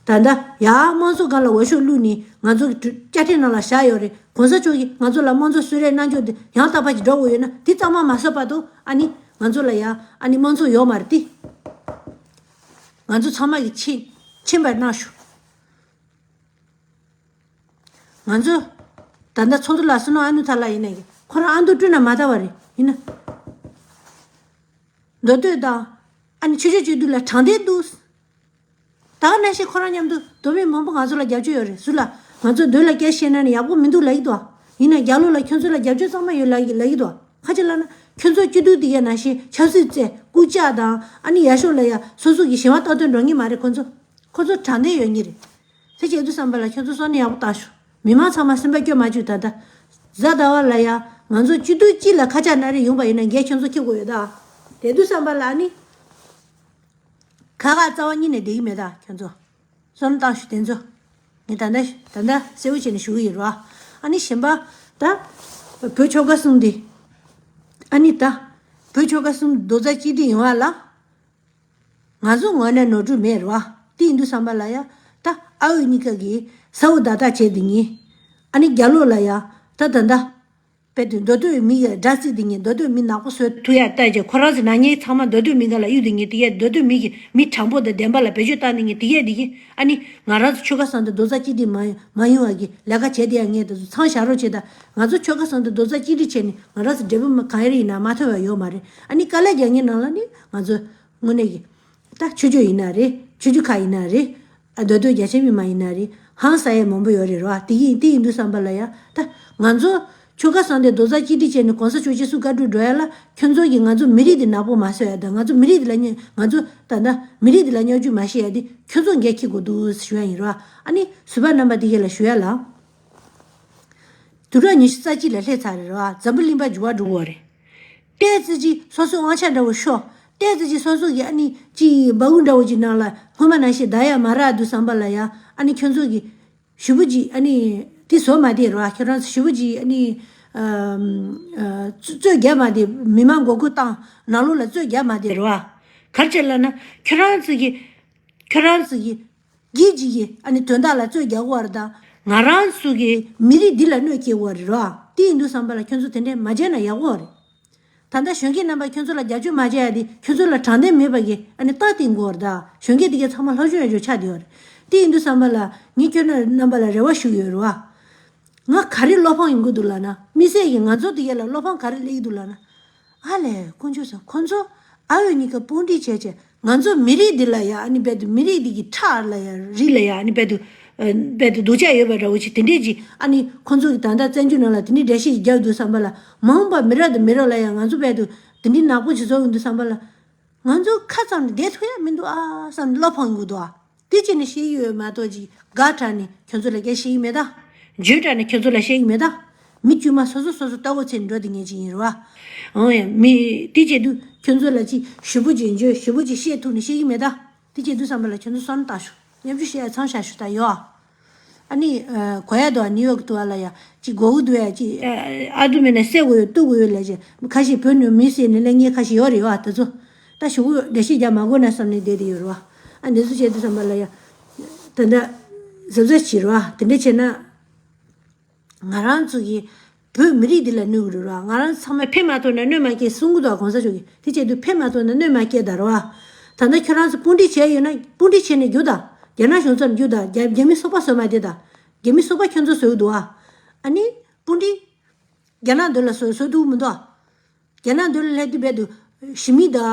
ད་ལྟ་ཡར་དམངས་གཙོ་སྒང་ལ་འོས་ཤོག་བླུགས་ནས་ང་ཚོ་གི་དྲ་བཅའ་ཁྲིམས་ནང་ལ་བཞག་ཡོད་རེད། གོང་ས་མཆོག་གིས་ང་ཚོ་ལ་དམངས་གཙོ་གསོལ་རས་གནང་རྒྱུ་འདི་ཡང་དག་པ་ཞིག་འགྲོ་དགོས་ཡོད་ན་འདི་གཙང་མ་མ་བཟོས་བར་དུ་ཨ་ནི་ང་ཚོ་ལ་ཡ་ཨ་ནི་དམངས་གཙོ་ཡོད་མ་རེད་དེ། ང་ཚོ་ཚང་མ་གིས་ཕྱིན་ཕྱིན་པར་གནང་ཞུ། ང་ཚོ་ད་ལྟ་ཚོགས་འདུ་ལ་སུ་ནོ་ཨ་ནུ་ཐ་ལ་ཡིན་ནའི་ཁོ་རང་ཨ་མདོ་སྤྲུལ་ན་མ་ད་བ་རེད། ཡིན་ན་མདོ་སྟོད་དང་ཨ་ནི་ཆོས་ཕྱོགས་སྤྱི་འཐུས་ལ་དྲང་བདེན་འདུག་ད་ག་ནང་བཞིན་ཁོ་རང་མཉམ་དུ་མདོ་སྨད་མང་པོ་ང་ཚོ་ལ་རྒྱབ་སྐྱོར་ཡོད་རེད། སུ་ལ་ང་ཚོ་མདོ་ལ་སྐད་བཤད་ན་ནི་ཡག་པོ་མི་འདུག་ལབ་ཀྱི་འདུག་ཡིན་ན་རྒྱབ་ལོགས་ལ་ཁྱོད་ཚོ་ལ་རྒྱབ་སྐྱོར་ཚང་མ་ཡོད་ལབ་ཀྱི་ལབ་ཀྱི་འདུག་ཁ་ཅིག་ལབ་ན་ཁྱོད་ཚོ་སྤྱི་འཐུས་དེ་གའི་ནང་བཞིན་ཆབ་སྲིད་བཙལ་རྐུབ་བཀྱག་དང་ཨ་ནི་ཡར་ཤོག་ལ་ཡ་སོ་སོ་གི་ཞེན་པ་ལྟ་སྟོན་འགྲོ་ངེས་མ་རེད། ཁོ་ཚོ་ཁོ་ཚོ་དྲང་བདེན་ཡོད་ངེས་རེད། དེ་བྱེད་དུས་བསམ་པ་ལ་ཁྱོད་ཚོ་བསམ་བློ་ཡག་པོ་བཏང་ཤོག་མི་མང་ཚང་མ་སེམས་པ་སྐྱོ་མ་བཅུག་ད་ལྟ་གཟའ་ཟླ་བ་ལ་ཡ་ང་ཚོ་སྤྱི་འཐུས་གཅིག་ལ་ཁ་ཆག་སྣ་རེ་ཡོང་པ་ཡིན་ན་འགན་ཁྱོད་ཚོ་འཁྱེར་དགོས་ཡོད་ད། དེ་དུས་བསམ་པ་ལ་ཨ་ནི་ཁ་ཁ་རྩ་བ་ཉིད་ནས་བསྡད་ཀྱི་མེད་ད་ཁྱོད་ཚོ། བསམ་བློ་བཏང་ཤོག་དེ་ཚོ། ངས་ད་ལྟ་ད་ལྟ་གསལ་པོ་བྱས་ནས་ཞུ་གི་ཡོད་རེད་བ། ཨ་ནི་གཞན་པ་ད་བོད་ཆོལ་ཁ་གསུམ་འདི། ཨ་ནི་ད་བོད་ཆོལ་ཁ་གསུམ་རྡོག་རྩ་གཅིག་སྒྲིལ་ཡོང་བ་ལ། ང་ཚོ་ངོས་ནས་ནོར་འཁྲུལ་མེད་རེད་བ། དེ་ཡིན་དུས་བསམ་པ་ལ་ཡ། ད་ཨ་འོས་གཉིས་ཀ་གིས་གསལ་པོ་བརྡ་རྟགས་བྱས་དེ་ཉིན། ཨ་ནི་རྒྱབ་ལོགས་ལ་ཡ། ད་ད་ད། དཔེ་དུ་མདོ་སྟོད་མི་ཡ་དགྲ་བརྩིས་དེ་ཉིན་མདོ་སྟོད་མི་ནག་པོ་བཟོས་ཐུབ་ཡ་ལྟ་རྒྱུ་ཁོ་རང་ཚོ་ནག་ཉེས་ཚང་མ་མདོ་སྟོད་མི་སྒང་ལ་གཡུག་དེ་ཉིན་དེ་གས་མདོ་སྟོད་མི་གི་མི་དྲང་པོ་དང་བདེན་པ་ལ་བེད་སྤྱོད་བཏང་དེ་ཉིན་དེ་གས་དེ་གི་ཨ་ནི་ང་རང་ཚོ་ཆོལ་ཁ་གསུམ་དུ་རྡོག་རྩ་གཅིག་སྒྲིལ་མ་མ་ཡོང་བ་གི་ལས་ཀ་བྱས་དེ་ཡ་ངས་དེ་ཚོ་མཚང་བཞག་རོགས་བྱེད་ད། ང་ཚོ་ཆོལ་ཁ་གསུམ་དུ་རྡོག་རྩ་གཅིག་སྒྲིལ་བྱས་ནས་ང་རང་ཚོ་འབྲས་བུ་མ་གང་ཡང་ཡིན་ན་མ་ཐོན་བ་ཡོད་མ་རེད། ཨ་ནི་དཀའ་ལས་རྒྱག་མཁན་ནང་ལ་ནི་ང་ཚོ་དངོས་གནས་ཀྱི། ད་ཆོས་ཕྱོགས་ཡིན་ན་རེད། ཆོས་བརྒྱུད་ཁག་ཡིན་ན་རེད། ཨ་མདོ་སྟོད་རྒྱ་ཆེ་མི་མང་ཡིན་ན་རེད། ཧང་སང་ཡ་མང་པོ་ཡོད་རེད་རོ། དེ་ཡིན་དེ་ཡིན་དུས་བསམ་པ་ལ་ཡ་ད་ང་ཚོ་ཆོལ་ཁ་གསུམ་དེ་རྡོག་རྩ་གཅིག་སྒྲིལ་བྱས་ནས་གོང་ས་མཆོག་སྤྱི་གསུང་བཀའ་སྒྲུབ་འགྲོ་ཡ་ལ་ཁྱོད་ཚོ་གིས་ང་ཚོ་མི་རིགས་དེ་ནག་པོ་མ་བཟོ་ཡ་དང་ང་ཚོ་མི་རིགས་དེ་ལ་ཉེ་ང་ཚོ་ད་ལྟ་མི་རིགས་དེ་ལ་བརྙས་བཅོས་མ་བྱེད་ཡ་དེ་ཁྱོད་ཚོ་འགན་འཁྱེར་དགོས་འདུག་ཞུ་ཡ་ཡིན་རོ། ཨ་ནི་བཟོད་པ་རྣམ་པ་དེ་གས་ལ་ཞུ་ཡ་ལ། དུས་རབས་ཉི་ཤུ་རྩ་གཅིག་ལ་སླེབས་ཚར་རེད་རོ། འཛམ་བུ་གླིང་པ་འགྱུར་བ་འགྲོ་གི་ཡོད་རེད། ཏོག་ཙམ་ཅིག་སོ་སོའི་དབང་ཆ་འདྲ་བོ་ཤོར། ཏོག་ཙམ་ཅིག་སོ་སོ་གི་ཨ་ནི་ཅིག་འབའ་འུ་འདྲ་བོ་ཅིག་ནང་ལ་སྔོན་མ་ནང་བཞིན་བསྡད་ཡ་མ་རག་དུས་བསམ་པ་ལ་ཡ་ཨ་ནི་ཁྱོད་ཚོ་གི་ཞུ་བུ་ཅིག་ཨ་ནི་དེ་བཟོ་མ་བསྡད་རོ། ཁྱོད་རང་ཚོ་ཞུ་བུ་ཅིག་ཨ་ནི་ཨ་ཨ་རྩོད་རྒྱག་མ་བསྡད། མི་མང་མགོ་སྐོར་བཏང་ནང་ལོགས་ལ་རྩོད་རྒྱག་མ་བསྡད་རོ། ག་རེ་བྱས་ལབ་ན་ཁྱོད་རང་ཚོ་གི་ཁྱོད་རང་ཚོ་གི་གིས་ཅིག་གིས་ཨ་ནི་དོན་དག་ལ་རྩོད་རྒྱག་གི་ཡོད་རེད་ད། ང་རང་ཚོ་གི་མི་རིགས་འདི་ལ་གནོད་སྐྱེལ་གི་ཡོད་རེད་རོ། དེ་ཡིན་དུས་བསམ་པ་ལ་ཁྱོད་ཚོ་དེ་འདྲས་མ་བྱས་ན་ཡག་པོ་རེད། ད་ལྟ་གཞོན་སྐྱེས་རྣམ་པ་ཁྱོད་ཚོ་ལ་རྒྱབ་སྐྱོར་མ་བྱས་ཡ་དེ་ཁྱོད་ཚོ་ལ་དྲང་བདེན་མེད་པ་གི་ཨ་ནི་རྟགས་བསྟན་གི་ཡོད་རེད་ད། གཞོན་སྐྱེས་དེ་གས་ཚང་མ་ལྷག་ཞུ་ཡ་ཞུ་ཆགས་བསྡད་ཡོད་རེད། དེ་ཡིན་དུས་བསམ་པ་ལ་ངས་ཁྱོད་རྣམ་པ་ལ་རེ་བ་ཞུ་གི་ཡོད་རེད་བ། ང་ག་རེ་བློ་ཕམ་ཡོང་གི་འདུག་ལབ་ན། དམིགས་བསལ་གྱིས་ང་ཚོ་དེ་གས་ལ་བློ་ཕམ་ག་རེ་སླེབས་ཀྱི་འདུག་ལབ་ན། ཨ་ལས་དཀོན་མཆོག་གསུམ། ཁོ་ཚོ་ཨ་འོས་གཉིས་ཀ་དཔུང་སྒྲིག་བྱས་བྱས་ང་ཚོ་མི་རིགས་འདི་ལ་ཡ་ཨ་ནི་རྦད་དེ་མི་རིགས་འདི་གི་ཁྲག་ལ་ཡ་རིགས་ལ་ཡ་ཨ་ནི་རྦད་དེ་ཨ་རྦད་དེ་སྡུག་ཅག་ཡོད་པ་འདྲ་བོ་ཅིག་དེ་འདྲས་ཅིག་ཨ་ནི་ཁོ་ཚོ་གི་ད་ལྟ་བཙན་བྱོལ་ནང་ལ་དེ་འདྲས་འགྲེལ་བཤད་ཅིག་རྒྱག་འདུག་བསམ་པ་ལ། མ་འོངས་པ་མི་རབས་དང་མི་རབས་ལ་ཡ་ང་ཚོ་རྦད་དེ་དེ་འདྲས་ནག་པོ་ཅིག་བཟོ་ཡོང་འདུག་བསམ་པ་ལ། ང་ཚོ་ཁ་ཙམ་ནས་བསྡད་ཐུབ་ཡ་མི་འདུག་ཨ་བསམ་ནས་བློ་ཕམ་ཡོང་གི་འདུག་ཨ། དེ་བྱས་ནས་བཤད་ཡོད་མ་གཏོགས་ཅིག་དགའ་དྲགས་ནས་ཁྱོད་ཚོ་ལ་སྐད་བཤད་ཀྱི་མེད་ད། འཇོན་དྲགས་ནས་ཁྱོད་ཚོ་ལ་བཤད་ཀྱི་མེད་ད། མི་དཀྱུས་མ་སོ་སོ་སོ་སོ་ལྟ་བུ་ཚེ་འགྲོ་དེ་ངེས་ཅིག་ཡིན་རེད་བ། འོང་ཡ་མི་དེ་བྱས་དུས་ཁྱོད་ཚོ་ལ་ཅིག་ཞུ་བུ་ཅིག་འཇོན་ཞུ་བུ་ཅིག་བཤད་ཐུབ་ནས་བཤད་ཀྱི་མེད་ད། དེ་བྱས་དུས་བསམ་པ་ལ་ཁྱོད་ཚོ་བསམ་བློ་བཏང་ཤོག་མཉམ་ཞུགས་བྱེད་ཡ་མཚམས་བཞག་ཤོག་ད་ཡོ། ཨ་ནི། ཨ། གོ་ཡ་འདུག་ཨ་ནིའུ་ཡོག་གི་འདུག་ཨ་ལ་ཡ། ཅིག་གོ་གི་འདུག་ཨ་ཅིག་ཨ་ཨ་དུ་མེད་ན་སེ་གོ་ཡོད་ཏུ་གོ་ཡོད་ལ་ཅིག་ཁ་ཤས་བོད་ནང་མི་ཟེར་ནས་ལས་ངན་ཁ་ཤས་ཡོད་རེད་བ་དེ་ཚོ། ད་ཞུ་གུ་འགྲེལ་བཤད་རྒྱག་མ་དགོས་ན་བསམ་ནས་བསྡད་དེ་ཡོད་རེད་བ། ཨ་འདི་ཚོ་བྱས་དུས་བསམ་པ་ལ་ཡ། ད་ལྟ་གཟབ་གཟབ་བྱེད་རེད་བ་དེ་འདྲ་བྱས་ན། ང་རང་ཚོ་གི་བོད་མི་རིགས་འདི་ལ་གནོད་གི་རེད་ར། ང་རང་ཚང་མས་ཕན་མ་ཐོགས་ན་གནོད་མ་སྐྱེལ་གསུང་གི་འདུག་ག་གོང་ས་མཆོག་གིས། དེ་བྱས་དུས་ཕན་མ་ཐོགས་ན་གནོད་མ་སྐྱེལ་ད་ར་བ། ད་ལྟ་ཁྱོད་རང་ཚོ་དཔུང་སྒྲིག་བྱས་ཡོད་ན་དཔུང་སྒྲིག་བྱས་ནས་རྒྱུགས་དང་། རྒྱ་ནག་གཞུང་ཚོར་རྒྱུགས་དང་། རྒྱ་རྒྱ་མི་སོ་པ་བཟོས་མ་དེ་དང་། རྒྱ་མི་སོ་པ་ཁྱོད་ཚོ་བཟོས་འདུག་ཨ། ཨ་ནི་དཔུང་སྒྲིག་རྒྱ་ནག་འདི་ལ་བཟོས་བཟོས་འདུག་མི་འདུག་ཨ། རྒྱ་ནག་འདི་ལ་སླེབས་དུས་རྦད་དུ་ཞི་མི་དང་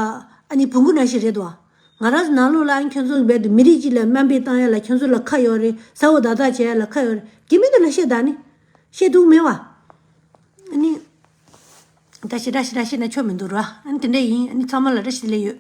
ཨ་ནི་བོང་གུ་ནང་བཞིན་རེད་དོ། ང་རང་ཚོ་ནང་ལོགས་ལ་ཨ་ནི་ཁྱོད་ཚོ་རྦད་དུ་མི་རིགས་གཅིག་ལ་དམའ་འབེབས་བཏང་ཡ་ལ་ཁྱོད་ཚོ་ལ་ཁ་ཡོད་རེད། གསལ་བོ་དག་དག་བྱེད་ཡ་ལ་ཁ་ཡོད་རེད། རྒྱ་མི་འདི་ལ་བཤད་ད་ནི། བཤད་འདུག་མེད་བ། ཨ་ནི་ད་ཞེ་དྲག་ཞེ་དྲག་བཤད་ན་ཆོ་མི་འདུག་ར། ཨ་ནི་དེ་འདྲ་ཡིན། ཨ་ནི་ཚང་མ་ལ་བཀྲ་ཤིས་བདེ་ལེགས་ཡོད།